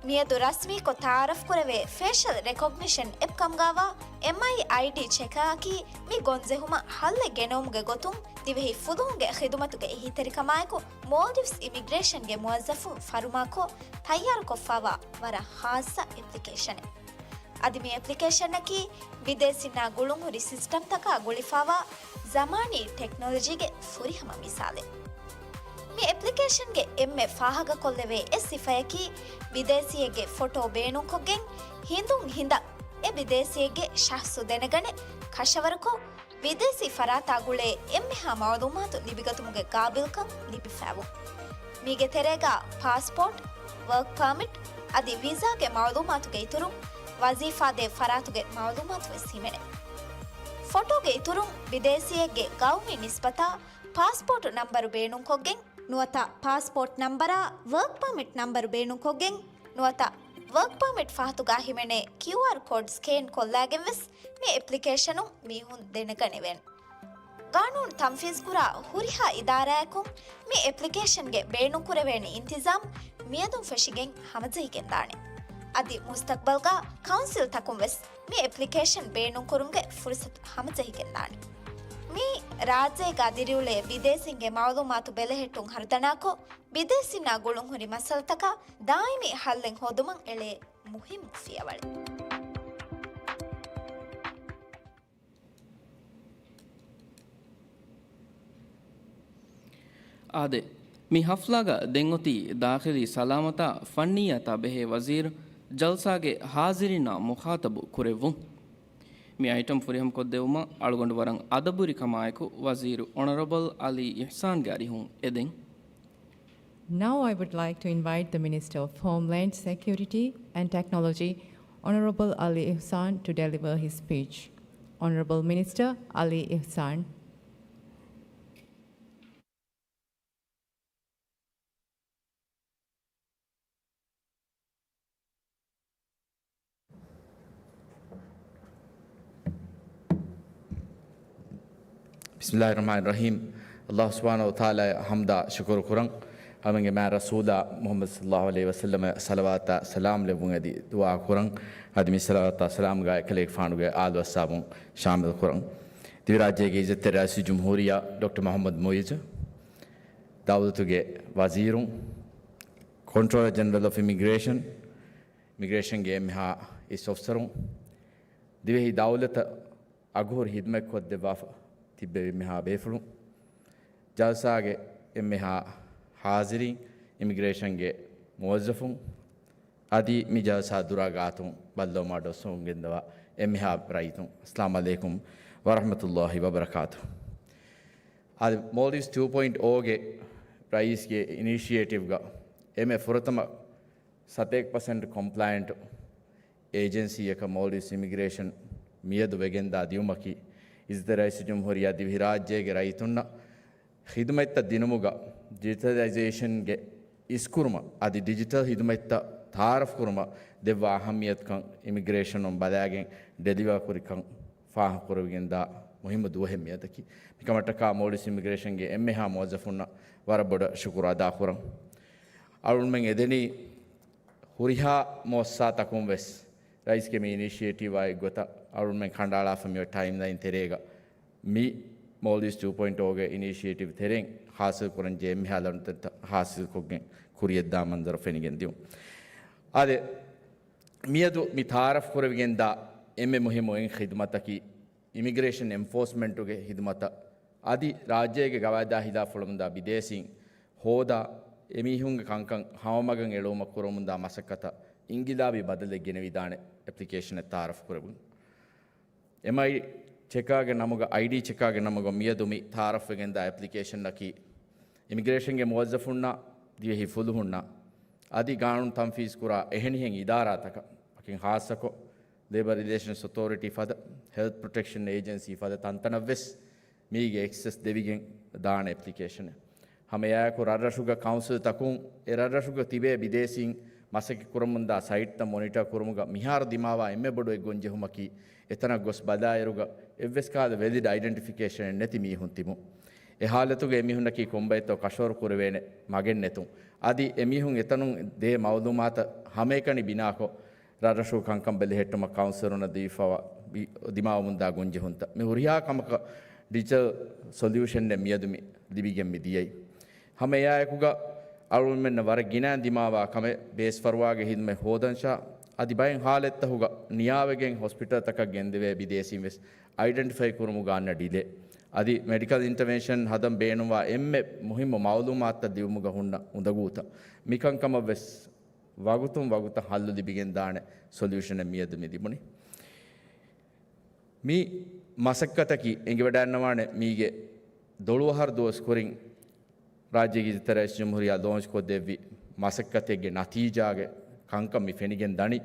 މިއަދު ރަސްމީކޮށް ތައާރަފްކުރެވޭ ފޭޝަލް ރެކޮގްނިޝަން އެޕް ކަމުގައިވާ އެމްއައި އައިޑީ ޗެކާއަކީ މި ގޮންޖެހުމަށް ހައްލެއް ގެނައުމުގެ ގޮތުން ދިވެހި ފުލުހުންގެ ޚިދުމަތުގެ އެހީތެރިކަމާއެކު މޯލްޑިވްސް އިމިގްރޭޝަންގެ މުވައްޒަފުން ފަރުމާކޮށް ތައްޔާރުކޮށްފައިވާ ވަރަށް ޚާއްޞަ އެޕްލިކޭޝަނެއް. އަދި މި އެޕްލިކޭޝަނަކީ ބިދޭސީންނާ ގުޅުންހުރި ސިސްޓަމްތަކާ ގުޅިފައިވާ ޒަމާނީ ޓެކްނޮލޮޖީގެ ފުރިހަމަ މިސާލެއް. މި އެޕްލިކޭޝަންގެ އެންމެ ފާހަގަކޮށްލެވޭ އެއް ސިފަޔަކީ، ބިދޭސީއެއްގެ ފޮޓޯ ބޭނުންކޮށްގެން ހިނދުން ހިނދަށް އެ ބިދޭސީއެއްގެ ޝަޚްޞު ދެނެގަނެ ކަށަވަރުކޮށް، ބިދޭސީ ފަރާތާ ގުޅޭ އެންމެހާ މަޢުލޫމާތު ލިބިގަތުމުގެ ގާބިލްކަން ލިބިފައިވުން. މީގެ ތެރޭގަ ޕާސްޕޯޓް، ވަރކް ޕާމިޓް އަދި ވިސާގެ މަޢުލޫމާތުގެ އިތުރުން، ވަޒީފާދޭ ފަރާތުގެ މަޢުލޫމާތު ވެސް ހިމެނޭ. ފޮޓޯގެ އިތުރުން، ބިދޭސީއެއްގެ ގައުމީ ނިސްބަތާ ޕާސްޕޯޓު ނަންބަރު ބޭނުންކޮށްގެން، ނުވަތަ ޕާސްޕޯޓް ނަންބަރާ ވަރކް ޕާމިޓް ނަންބަރު ބޭނުންކޮށްގެން، ނުވަތަ ވަރކް ޕާމިޓް ފަހަތުގަ ހިމެނޭ ކިއުއާރް ކޯޑް ސްކޭން ކޮށްލައިގެން ވެސް މި އެޕްލިކޭޝަނުން މީހުން ދެނެގަނެވެން. ގާނޫނު ތަންފީޒުކުރާ ހުރިހާ އިދާރާއަކުން މި އެޕްލިކޭޝަންގެ ބޭނުންކުރެވޭނެ އިންތިޒާމް މިއަދުން ފެށިގެން ހަމަޖެހިގެންދާނެ. އަދި މުސްތަޤްބަލްގަ ކައުންސިލްތަކުން ވެސް މި އެޕްލިކޭޝަން ބޭނުންކުރުމުގެ ފުރުސަތު ހަމަޖެހިގެންދާނެ. މި ރާއްޖޭގަ ދިރިއުޅޭ ބިދޭސީންގެ މަޢުލޫމާތު ބެލެހެއްޓުން ހަރުދަނާކޮށް، ބިދޭސީންނާ ގުޅުންހުރި މައްސަލަތަކަށް ދާއިމީ ހައްލެއް ހޯދުމަށް އެޅޭ މުހިއްމު ފިޔަވަޅެއް. އާދެ، މި ހަފްލާގަ ދެންއޮތީ ދާޚިލީ ސަލާމަތާ ފަންނިއްޔާތާ ބެހޭ ވަޒީރު ޖަލްސާގެ ހާޒިރީންނާ މުޚާޠަބު ކުރެއްވުން. މި އައިޓަމް ފުރިހަމަކޮށްދެއްވުމަށް އަޅުގަނޑު ވަރަށް އަދަބުވެރިކަމާއެކު ވަޒީރު އޮނަރަބަލް އަލީ އިޙްސާންގެ އަރިހުން އެދެން. Now I would like to invite the Minister of Homeland Security and Technology, Honorable Ali Ihsan, to deliver his speech. Honorable Minister Ali Ihsan. بسم الله الرحمن الرحيم. ﷲ ސުބްޙާނަހޫ ވަތަޢާލާއަށް ޙަމްދާ ޝުކުރު ކުރަން. ހަމައެންގެ މާތް ރަސޫލާ މުޙައްމަދު ޞައްލަﷲު ޢަލައިހި ވަސައްލަމަށް ޞަލަވާތާ ސަލާމް ލެއްވުން އެދި ދުޢާ ކުރަން. އަދި މި ޞަލަވާތާ ސަލާމްގަ އެކަލޭގެފާނުގެ އާލު އަޞްޙާބުން ޝާމިލް ކުރަން. ދިވެހިރާއްޖޭގެ އިއްޒަތްތެރި ރައީސުލްޖުމްހޫރިއްޔާ ޑޮކްޓަރ މުޙައްމަދު މުޢިއްޒު، ދައުލަތުގެ ވަޒީރުން، ކޮންޓްރޯލަރ ޖެނެރަލް އޮފް އިމިގްރޭޝަން، އިމިގްރޭޝަންގެ އެންމެހާ އިސް އޮފިސަރުން، ދިވެހި ދައުލަތަށް އަގުހުރި ހިދުމަތްކޮށްދެއްވާފަ ތިއްބެވި އެންމެހާ ބޭފުޅުން، ޖަލްސާގެ އެންމެހާ ހާޒިރީން، އިމިގްރޭޝަންގެ މުވައްޒަފުން، އަދި މި ޖަލްސާ ދުރާ ގާތުން ބައްލަވަމާ ޑޮސް ގެންދަވާ އެންމެހާ ރައްޔިތުން، އައްސަލާމު ޢަލައިކުމް ވަރަޙްމަތުﷲި ވަބަރަކާތުހު. އަދި މޯލްޑިވްސް ޓޫ ޕޮއިންޓް އޯގެ ރައީސްގެ އިނިޝިއޭޓިވްގަ އެންމެ ފުރަތަމަ ސަތޭކަ ޕަސެންޓް ކޮމްޕްލައިންޓް އޭޖެންސީއަކަށް މޯލްޑިވްސް އިމިގްރޭޝަން މިއަދު ވެގެންދާ ދިއުމަކީ، އިއްޒަތްތެރި ރައީސުލްޖުމްހޫރިއްޔާ ދިވެހިރާއްޖޭގެ ރައްޔިތުންނަށް ޚިދުމަތްތައް ދިނުމުގަ ޑިޖިޓަލައިޒޭޝަންގެ އިސްކުރުމަށް އަދި ޑިޖިޓަލް ޚިދުމަތްތައް ތައާރަފްކުރުމަށް ދެއްވާ އަހައްމިޔަތުކަން އިމިގްރޭޝަނުން ބަލާގެން ޑެލިވާކުރިކަން ފާހަގަކުރެވިގެންދާ މުހިއްމު ދުވަހެއް މިއަދަކީ. މިކަމަށްޓަކާ މޯލްޑިވްސް އިމިގްރޭޝަންގެ އެންމެހާ މުވައްޒަފުންނަށް ވަރަށް ބޮޑަށް ޝުކުރު އަދާކުރަން. އަޅުގަނޑުމެން އެދެނީ ހުރިހާ މުއައްސަސާތަކުން ވެސް ރައީސްގެ މި އިނިޝިއޭޓިވާ އެއްގޮތަށް އަޅުގަނޑުމެން ކަނޑައަޅާފަ މިއޮތް ޓައިމްލައިން ތެރޭގަ މި މޯލްޑިވްސް ޓޫ ޕޮއިންޓް އޯގެ އިނިޝިއޭޓިވް ތެރެއިން ހާސިލް ކުރަންޖެހޭ އެންމެހާ ލަނޑުތައް ހާސިލްކޮށްގެން ކުރިޔަށްދާ މަންޒަރު ފެނިގެން ދިޔުން. އާދެ، މިއަދު މި ތައާރަފް ކުރެވިގެންދާ އެންމެ މުހިއްމު އެއް ޚިދުމަތަކީ، އިމިގްރޭޝަން އެންފޯސްމަންޓުގެ ޚިދުމަތަށް އަދި ރާއްޖޭގެ ގަވާއިދާ ހިލާފު އުޅެމުންދާ ބިދޭސީން ހޯދާ، އެމީހުންގެ ކަންކަން ހަމަމަގަށް އެޅުވުމަށް ކުރަމުންދާ މަސައްކަތަށް އިންގިލާބީ ބަދަލެއް ގެނެވިދާނެ އެޕްލިކޭޝަނެއް ތައާރަފް ކުރެވުން. އެމްއައި ޗެކާގެ ނަމުގަ، އައިޑީ ޗެކާގެ ނަމުގަ މިއަދު މި ތައާރަފްވެގެންދާ އެޕްލިކޭޝަނަކީ، އިމިގްރޭޝަންގެ މުވައްޒަފުންނާ، ދިވެހި ފުލުހުންނާ، އަދި ގާނޫނު ތަންފީޒުކުރާ އެހެނިހެން އިދާރާތަކަށް، ވަކިން ޚާއްޞަކޮށް، ލޭބަރ ރިލޭޝަންސް އޮތޯރިޓީ ފަދަ، ހެލްތް ޕްރޮޓެކްޝަން އޭޖެންސީ ފަދަ ތަންތަނަށްވެސް މީގެ އެކްސެސް ދެވިގެން ދާނެ އެޕްލިކޭޝަނެއް. ހަމައެއާއެކު ރަށްރަށުގަ ކައުންސިލްތަކުން އެ ރަށްރަށުގަ ތިބޭ ބިދޭސީން މަސައްކަތް ކުރަމުންދާ ސައިޓްތައް މޮނިޓަރ ކުރުމުގަ މިހާރު ދިމާވާ އެންމެ ބޮޑު އެއްގޮންޖެހުމަކީ، އެތަނަށް ގޮސް ބަލާއިރުގަ އެއްވެސް ކަހަލަ ވެލިޑް އައިޑެންޓިފިކޭޝަނެއް ނެތި މީހުން ތިބުން. އެ ހާލަތުގަ އެމީހުންނަކީ ކޮންބައެއްތޯ ކަށަވަރު ކުރެވޭނެ މަގެއް ނެތުން. އަދި އެމީހުން އެތަނުން ދޭ މައުލޫމާތަށް ހަމައެކަނި ބިނާކޮށް، ރަށްރަށުގެ ކަންކަން ބެލެހެއްޓުމަށް ކައުންސިލުންނަށް ދީފަވާ ބި-، ދިމާވަމުންދާ ގޮންޖެހުންތައް. މި ހުރިހާ ކަމަކަށް ޑިޖިޓަލް ސޮލިއުޝަނެއް މިއަދު މި ލިބިގެން މި ދިޔައީ. ހަމަ އެއާއެކުގަ އަޅުގަނޑުމެންނަށް ވަރަށް ގިނައިން ދިމާވާ ކަމެއް ބޭސް ފަރުވާގެ ހިދުމަތް ހޯދަންށާ، އަދި ބައެއް ހާލަތްތަކުގަ ނިޔާވެގެން ހޮސްޕިޓަލްތަކަށް ގެންދެވޭ ބިދޭސީން ވެސް އައިޑެންޓިފައި ކުރުމުގަ އަންނަ ޑިލޭ. އަދި މެޑިކަލް އިންޓަވެންޝަން ހަދަން ބޭނުންވާ އެންމެ މުހިއްމު މައުލޫމާތުތައް ދިއުމުގަ ހުންނަ އުނދަގޫތައް. މިކަންކަމަށް ވެސް ވަގުތުން ވަގުތަށް ހައްލު ލިބިގެން ދާނެ ސޮލިއުޝަނެއް މިއަދު މި ލިބުނީ. މި މަސައްކަތަކީ އެނގިވަޑައިގަންނަވާނެ މީގެ ދޮޅު އަހަރު ދުވަސް ކުރިން ރާއްޖޭގެ އިއްޒަތްތެރި ރައީސް ޖުމްހޫރިއްޔާ ލޯންޗް ކޮށްދެއްވި މަސައްކަތެއްގެ ނަތީޖާގެ ކަންކަން މި ފެނިގެން ދަނީ.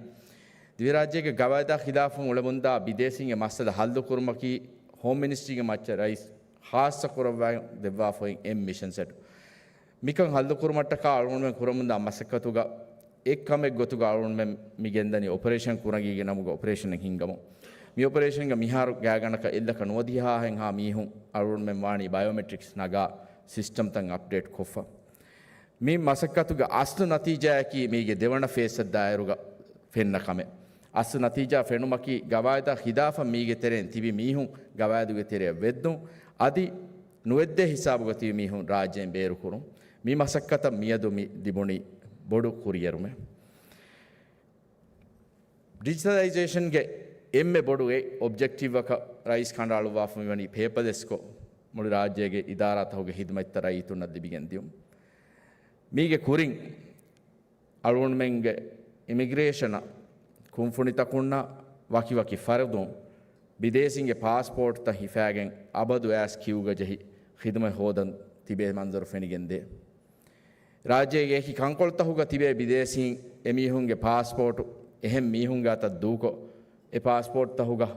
ދިވެހިރާއްޖޭގެ ގަވާއިދާ ޚިލާފުން އުޅެމުންދާ ބިދޭސީންގެ މައްސަލަ ހައްލު ކުރުމަކީ ހޯމް މިނިސްޓްރީގެ މައްޗަށް ރައީސް ޚާއްޞަ ކުރައްވާ ދެއްވާފައި އެއް މިޝަން ސެޓް. މިކަން ހައްލު ކުރުމަށްޓަކާ އަޅުގަނޑުމެން ކުރަމުންދާ މަސައްކަތުގަ އެއްކަމެއް ގޮތުގަ އަޅުގަނޑުމެން މި ގެންދަނީ އޮޕަރޭޝަން ކުރަން ގިނަ ނަމުގެ އޮޕަރޭޝަނެއް ހިންގަމުން. މި އޮޕަރޭޝަންގަ މިހާރު ގާތްގަނޑަކަށް އެއްލަކަ ނުވަދިހައާހެންހާ މީހުން އަޅުގަނޑުމެން ވާނީ ބަޔޯމެޓްރިކްސް ނަގާ ސިސްޓަމްތައް އަޕްޑޭޓް ކޮށްފަ. މި މަސައްކަތުގެ އަސްލު ނަތީޖާއަކީ މީގެ ދެވަނަ ފޭސްއަށް ދާއިރުގަ ފެންނަ ކަމެއް. އަސްލު ނަތީޖާ ފެނުމަކީ ގަވާއިދާ ޚިލާފަށް މީގެ ތެރެއިން ތިބި މީހުން ގަވާއިދުގެ ތެރެއަށް ވެއްދުން، އަދި ނުވެއްދޭ ހިސާބުގަ ތިބި މީހުން ރާއްޖެއިން ބޭރުކުރުން. މި މަސައްކަތަށް މިއަދު މި ލިބުނީ ބޮޑު ކުރިއެރުމެއް. ޑިޖިޓަލައިޒޭޝަންގެ އެންމެ ބޮޑު އެއް އޮބްޖެކްޓިވްއަކަށް ރައީސް ކަނޑައަޅުއްވާފަ މިވަނީ ޕޭޕަލެސްކޮށް، މުޅި ރާއްޖޭގެ އިދާރާތަކުގެ ހިދުމަތްތައް ރައްޔިތުންނަށް ލިބިގެން ދިޔުން. މީގެ ކުރިން އަޅުގަނޑުމެންގެ އިމިގްރޭޝަނަށް ކުންފުނިތަކުންނަށް ވަކިވަކި ފަރުދުން ބިދޭސީންގެ ޕާސްޕޯޓްތައް ހިފާގެން އަބަދު އައިސް ކިއުގަ ޖެހި ޚިދުމަތް ހޯދަން ތިބޭ މަންޒަރު ފެނިގެންދޭ. ރާއްޖޭގެ އެކި ކަންކޮޅުތަކުގަ ތިބޭ ބިދޭސީން އެމީހުންގެ ޕާސްޕޯޓު އެހެން މީހުންގެ އަތަށް ދޫކޮށް، އެ ޕާސްޕޯޓްތަކުގަ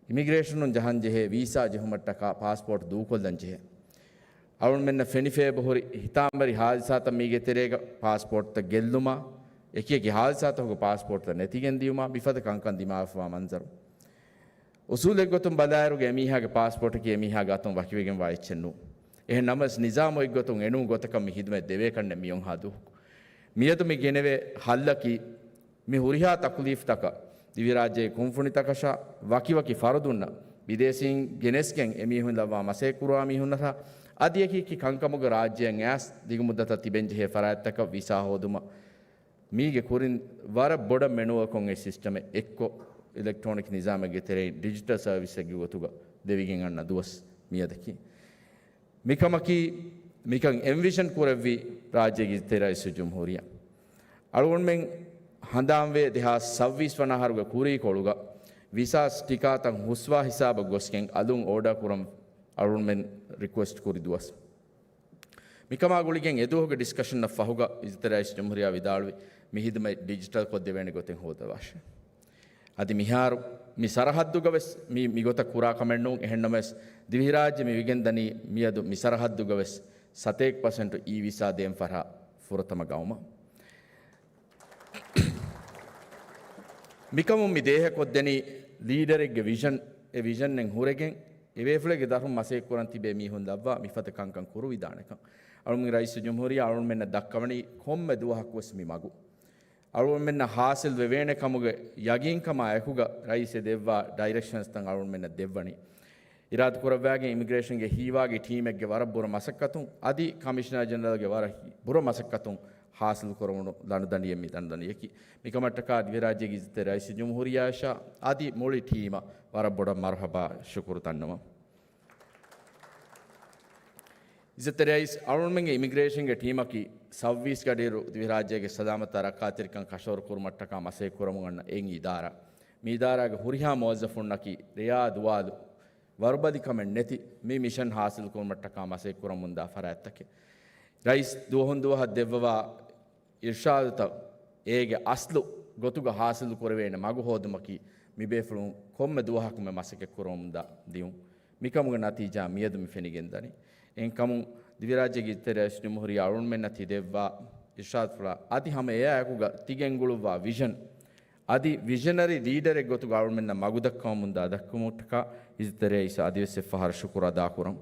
އިމިގްރޭޝަނުން ޖަހަން ޖެހޭ ވީސާ ޖެހުމަށްޓަކާ ޕާސްޕޯޓް ދޫކޮށްލަން ޖެހޭ. އަޅުގަނޑުމެންނަށް ފެނިފޭބަ ހުރި ހިތާމަވެރި ހާދިސާތައް މީގެ ތެރޭގަ ޕާސްޕޯޓްތައް ގެއްލުމާ، އެކިއެކި ހާދިސާތަކުގަ ޕާސްޕޯޓްތައް ނެތިގެން ދިޔުމާ، މިފަދަ ކަންކަން ދިމާވެފަވާ މަންޒަރު. އުސޫލެއްގޮތުން ބަލާއިރުގަ އެމީހާގެ ޕާސްޕޯޓަކީ އެމީހާގެ އަތުން ވަކިވެގެންވާ އެއްޗެއް ނޫން. އެހެން ނަމަވެސް ނިޒާމު އޮތްގޮތުން އެނޫން ގޮތަކަށް މި ހިދުމަތް ދެވޭކަށްނެއް މިއޮންހާ ދުވަހު. މިއަދު މި ގެނެވޭ ހައްލަކީ މި ހުރިހާ ތަކުލީފްތަކަށް ދިވެހިރާއްޖޭގެ ކުންފުނިތަކަށާ ވަކިވަކި ފަރުދުންނަށް ބިދޭސީން ގެނެސްގެން އެމީހުން ލައްވާ މަސައްކަތް ކުރާ މީހުންނަށާ އަދި އެކި އެކި ކަންކަމުގެ ރާއްޖެއަށް އައިސް ދިގުމުއްދަތަށް ތިބެންޖެހޭ ފަރާތްތަކަށް ވީސާ ހޯދުމަށް މީގެ ކުރިން ވަރަށް ބޮޑަށް މެނުއަކުން އެ ސިސްޓަމެއް އެއްކޮށް، އިލެކްޓްރޯނިކް ނިޒާމެއްގެ ތެރެއިން ޑިޖިޓަލް ސަރވިސްއެއްގެ ގޮތުގަ ދެވިގެން އަންނަ ދުވަސް މިއަދަކީ. މިކަމަކީ، މިކަން އެންވިޝަން ކުރެއްވީ ރާއްޖޭގެ އިއްޒަތްތެރި ރައީސުލްޖުމްހޫރިއްޔާ. އަޅުގަނޑުމެން ހަނދާންވޭ ދެހާސް ސައްވީސް ވަނަ އަހަރުގެ ކުރީކޮޅުގަ ވިސާ ސްޓިކާތައް ހުސްވާ ހިސާބަށް ގޮސްގެން އަލުން އޯޑާ ކުރަން އަޅުގަނޑުމެން ރިކުއެސްޓް ކުރި ދުވަސް. މިކަމާ ގުޅިގެން އެދުވަހުގެ ޑިސްކަޝަންއަށް ފަހުގަ އިއްޒަތްތެރި ރައީސުލްޖުމްހޫރިއްޔާ ވިދާޅުވި، މި ހިދުމަތް ޑިޖިޓަލް ކޮށްދެވޭނެ ގޮތެއް ހޯދަވާށޭ. އަދި މިހާރު މި ސަރަހައްދުގަވެސް މި، މިގޮތަށް ކުރާ ކަމެއް ނޫން. އެހެންނަމަވެސް، ދިވެހިރާއްޖެ މި ވެގެންދަނީ މިއަދު މި ސަރަހައްދުގަވެސް ސަތޭކަ ޕަސެންޓު އީ ވިސާ ދޭން ފަރާ ފުރަތަމަ ގައުމަށް. މިކަމުން މި ދޭހަ ކޮށްދެނީ ލީޑަރެއްގެ ވިޝަން. އެ ވިޝަންއެއް ހުރެގެން އެ ބޭފުޅެއްގެ ދަށުން މަސައްކަތް ކުރަން ތިބޭ މީހުން ލައްވާ މިފަދަ ކަންކަން ކުރުވިދާނެކަން. އަޅުގަނޑުމެން ރައީސުލްޖުމްހޫރިއްޔާ އަޅުގަނޑުމެންނަށް ދައްކަވަނީ ކޮންމެ ދުވަހަކުވެސް މި މަގު. އަޅުގަނޑުމެންނަށް ހާސިލް ވެވޭނެ ކަމުގެ ޔަގީންކަމާ އެކުގަ ރައީސް އެ ދެއްވާ ޑައިރެކްޝަންސްތައް އަޅުގަނޑުމެންނަށް ދެއްވަނީ. އިރާދަކުރައްވާގެން އިމިގްރޭޝަންގެ ހީވާގި ޓީމެއްގެ ވަރަށް ބުރަ މަސައްކަތުން އަދި ކަމިޝަނަރ ޖެނެރަލްގެ ވަރަށް ބުރަ މަސައްކަތުން ހާސިލް ކުރެވުނު ލަނޑުދަނޑިއެއް މި ލަނޑުދަނޑިއަކީ. މިކަމަށްޓަކާ ދިވެހިރާއްޖޭގެ އިއްޒަތްތެރި ރައީސުލްޖުމްހޫރިއްޔާއަށާ އަދި މުޅި ޓީމަށް ވަރަށް ބޮޑަށް މަރުހަބާ ޝުކުރު ދަންނަވަން. އިއްޒަތްތެރި ރައީސް އަޅުގަނޑުމެންގެ އިމިގްރޭޝަންގެ ޓީމަކީ ސައްވީސް ގަޑިއިރު ދިވެހިރާއްޖޭގެ ސަލާމަތާ ރައްކާތެރިކަން ކަށަވަރު ކުރުމަށްޓަކާ މަސައްކަތް ކުރަމުން އަންނަ އެއް އިދާރާ. މި އިދާރާގެ ހުރިހާ މުވައްޒަފުންނަކީ ރެޔާ ދުވާލު ވަރުބަލިކަމެއް ނެތި މި މިޝަން ހާސިލް ކުރުމަށްޓަކާ މަސައްކަތް ކުރަމުންދާ ފަރާތްތަކެއް. ރައީސް ދުވަހުން ދުވަހަށް ދެއްވަވާ އިރްޝާދުތައް އޭގެ އަސްލު ގޮތުގަ ހާސިލު ކުރެވޭނެ މަގު ހޯދުމަކީ، މިބޭފުޅުން ކޮންމެ ދުވަހަކުމެ މަސައްކަތް ކުރަމުންދާ ދިޔުން. މިކަމުގެ ނަތީޖާ މިއަދު މި ފެނިގެންދަނީ. އެހެންކަމުން، ދިވެހިރާއްޖޭގެ އިއްޒަތްތެރި ރައީސުލްޖުމްހޫރިއްޔާ އަޅުގަނޑުމެންނަށް ތި ދެއްވާ އިރްޝާދުފުޅާ އަދި ހަމަ އެއާއެކުގަ ތިގެންގުޅުއްވާ ވިޝަން އަދި ވިޝަނަރީ ލީޑަރެއް ގޮތުގަ އަޅުމެންނަށް މަގުދައްކަވަމުންދާ ދައްކަމަށްޓަކާ އިއްޒަތްތެރި ރައީސަށް އަދިވެސް އެއްފަހަރު ޝުކުރު އަދާކުރަން.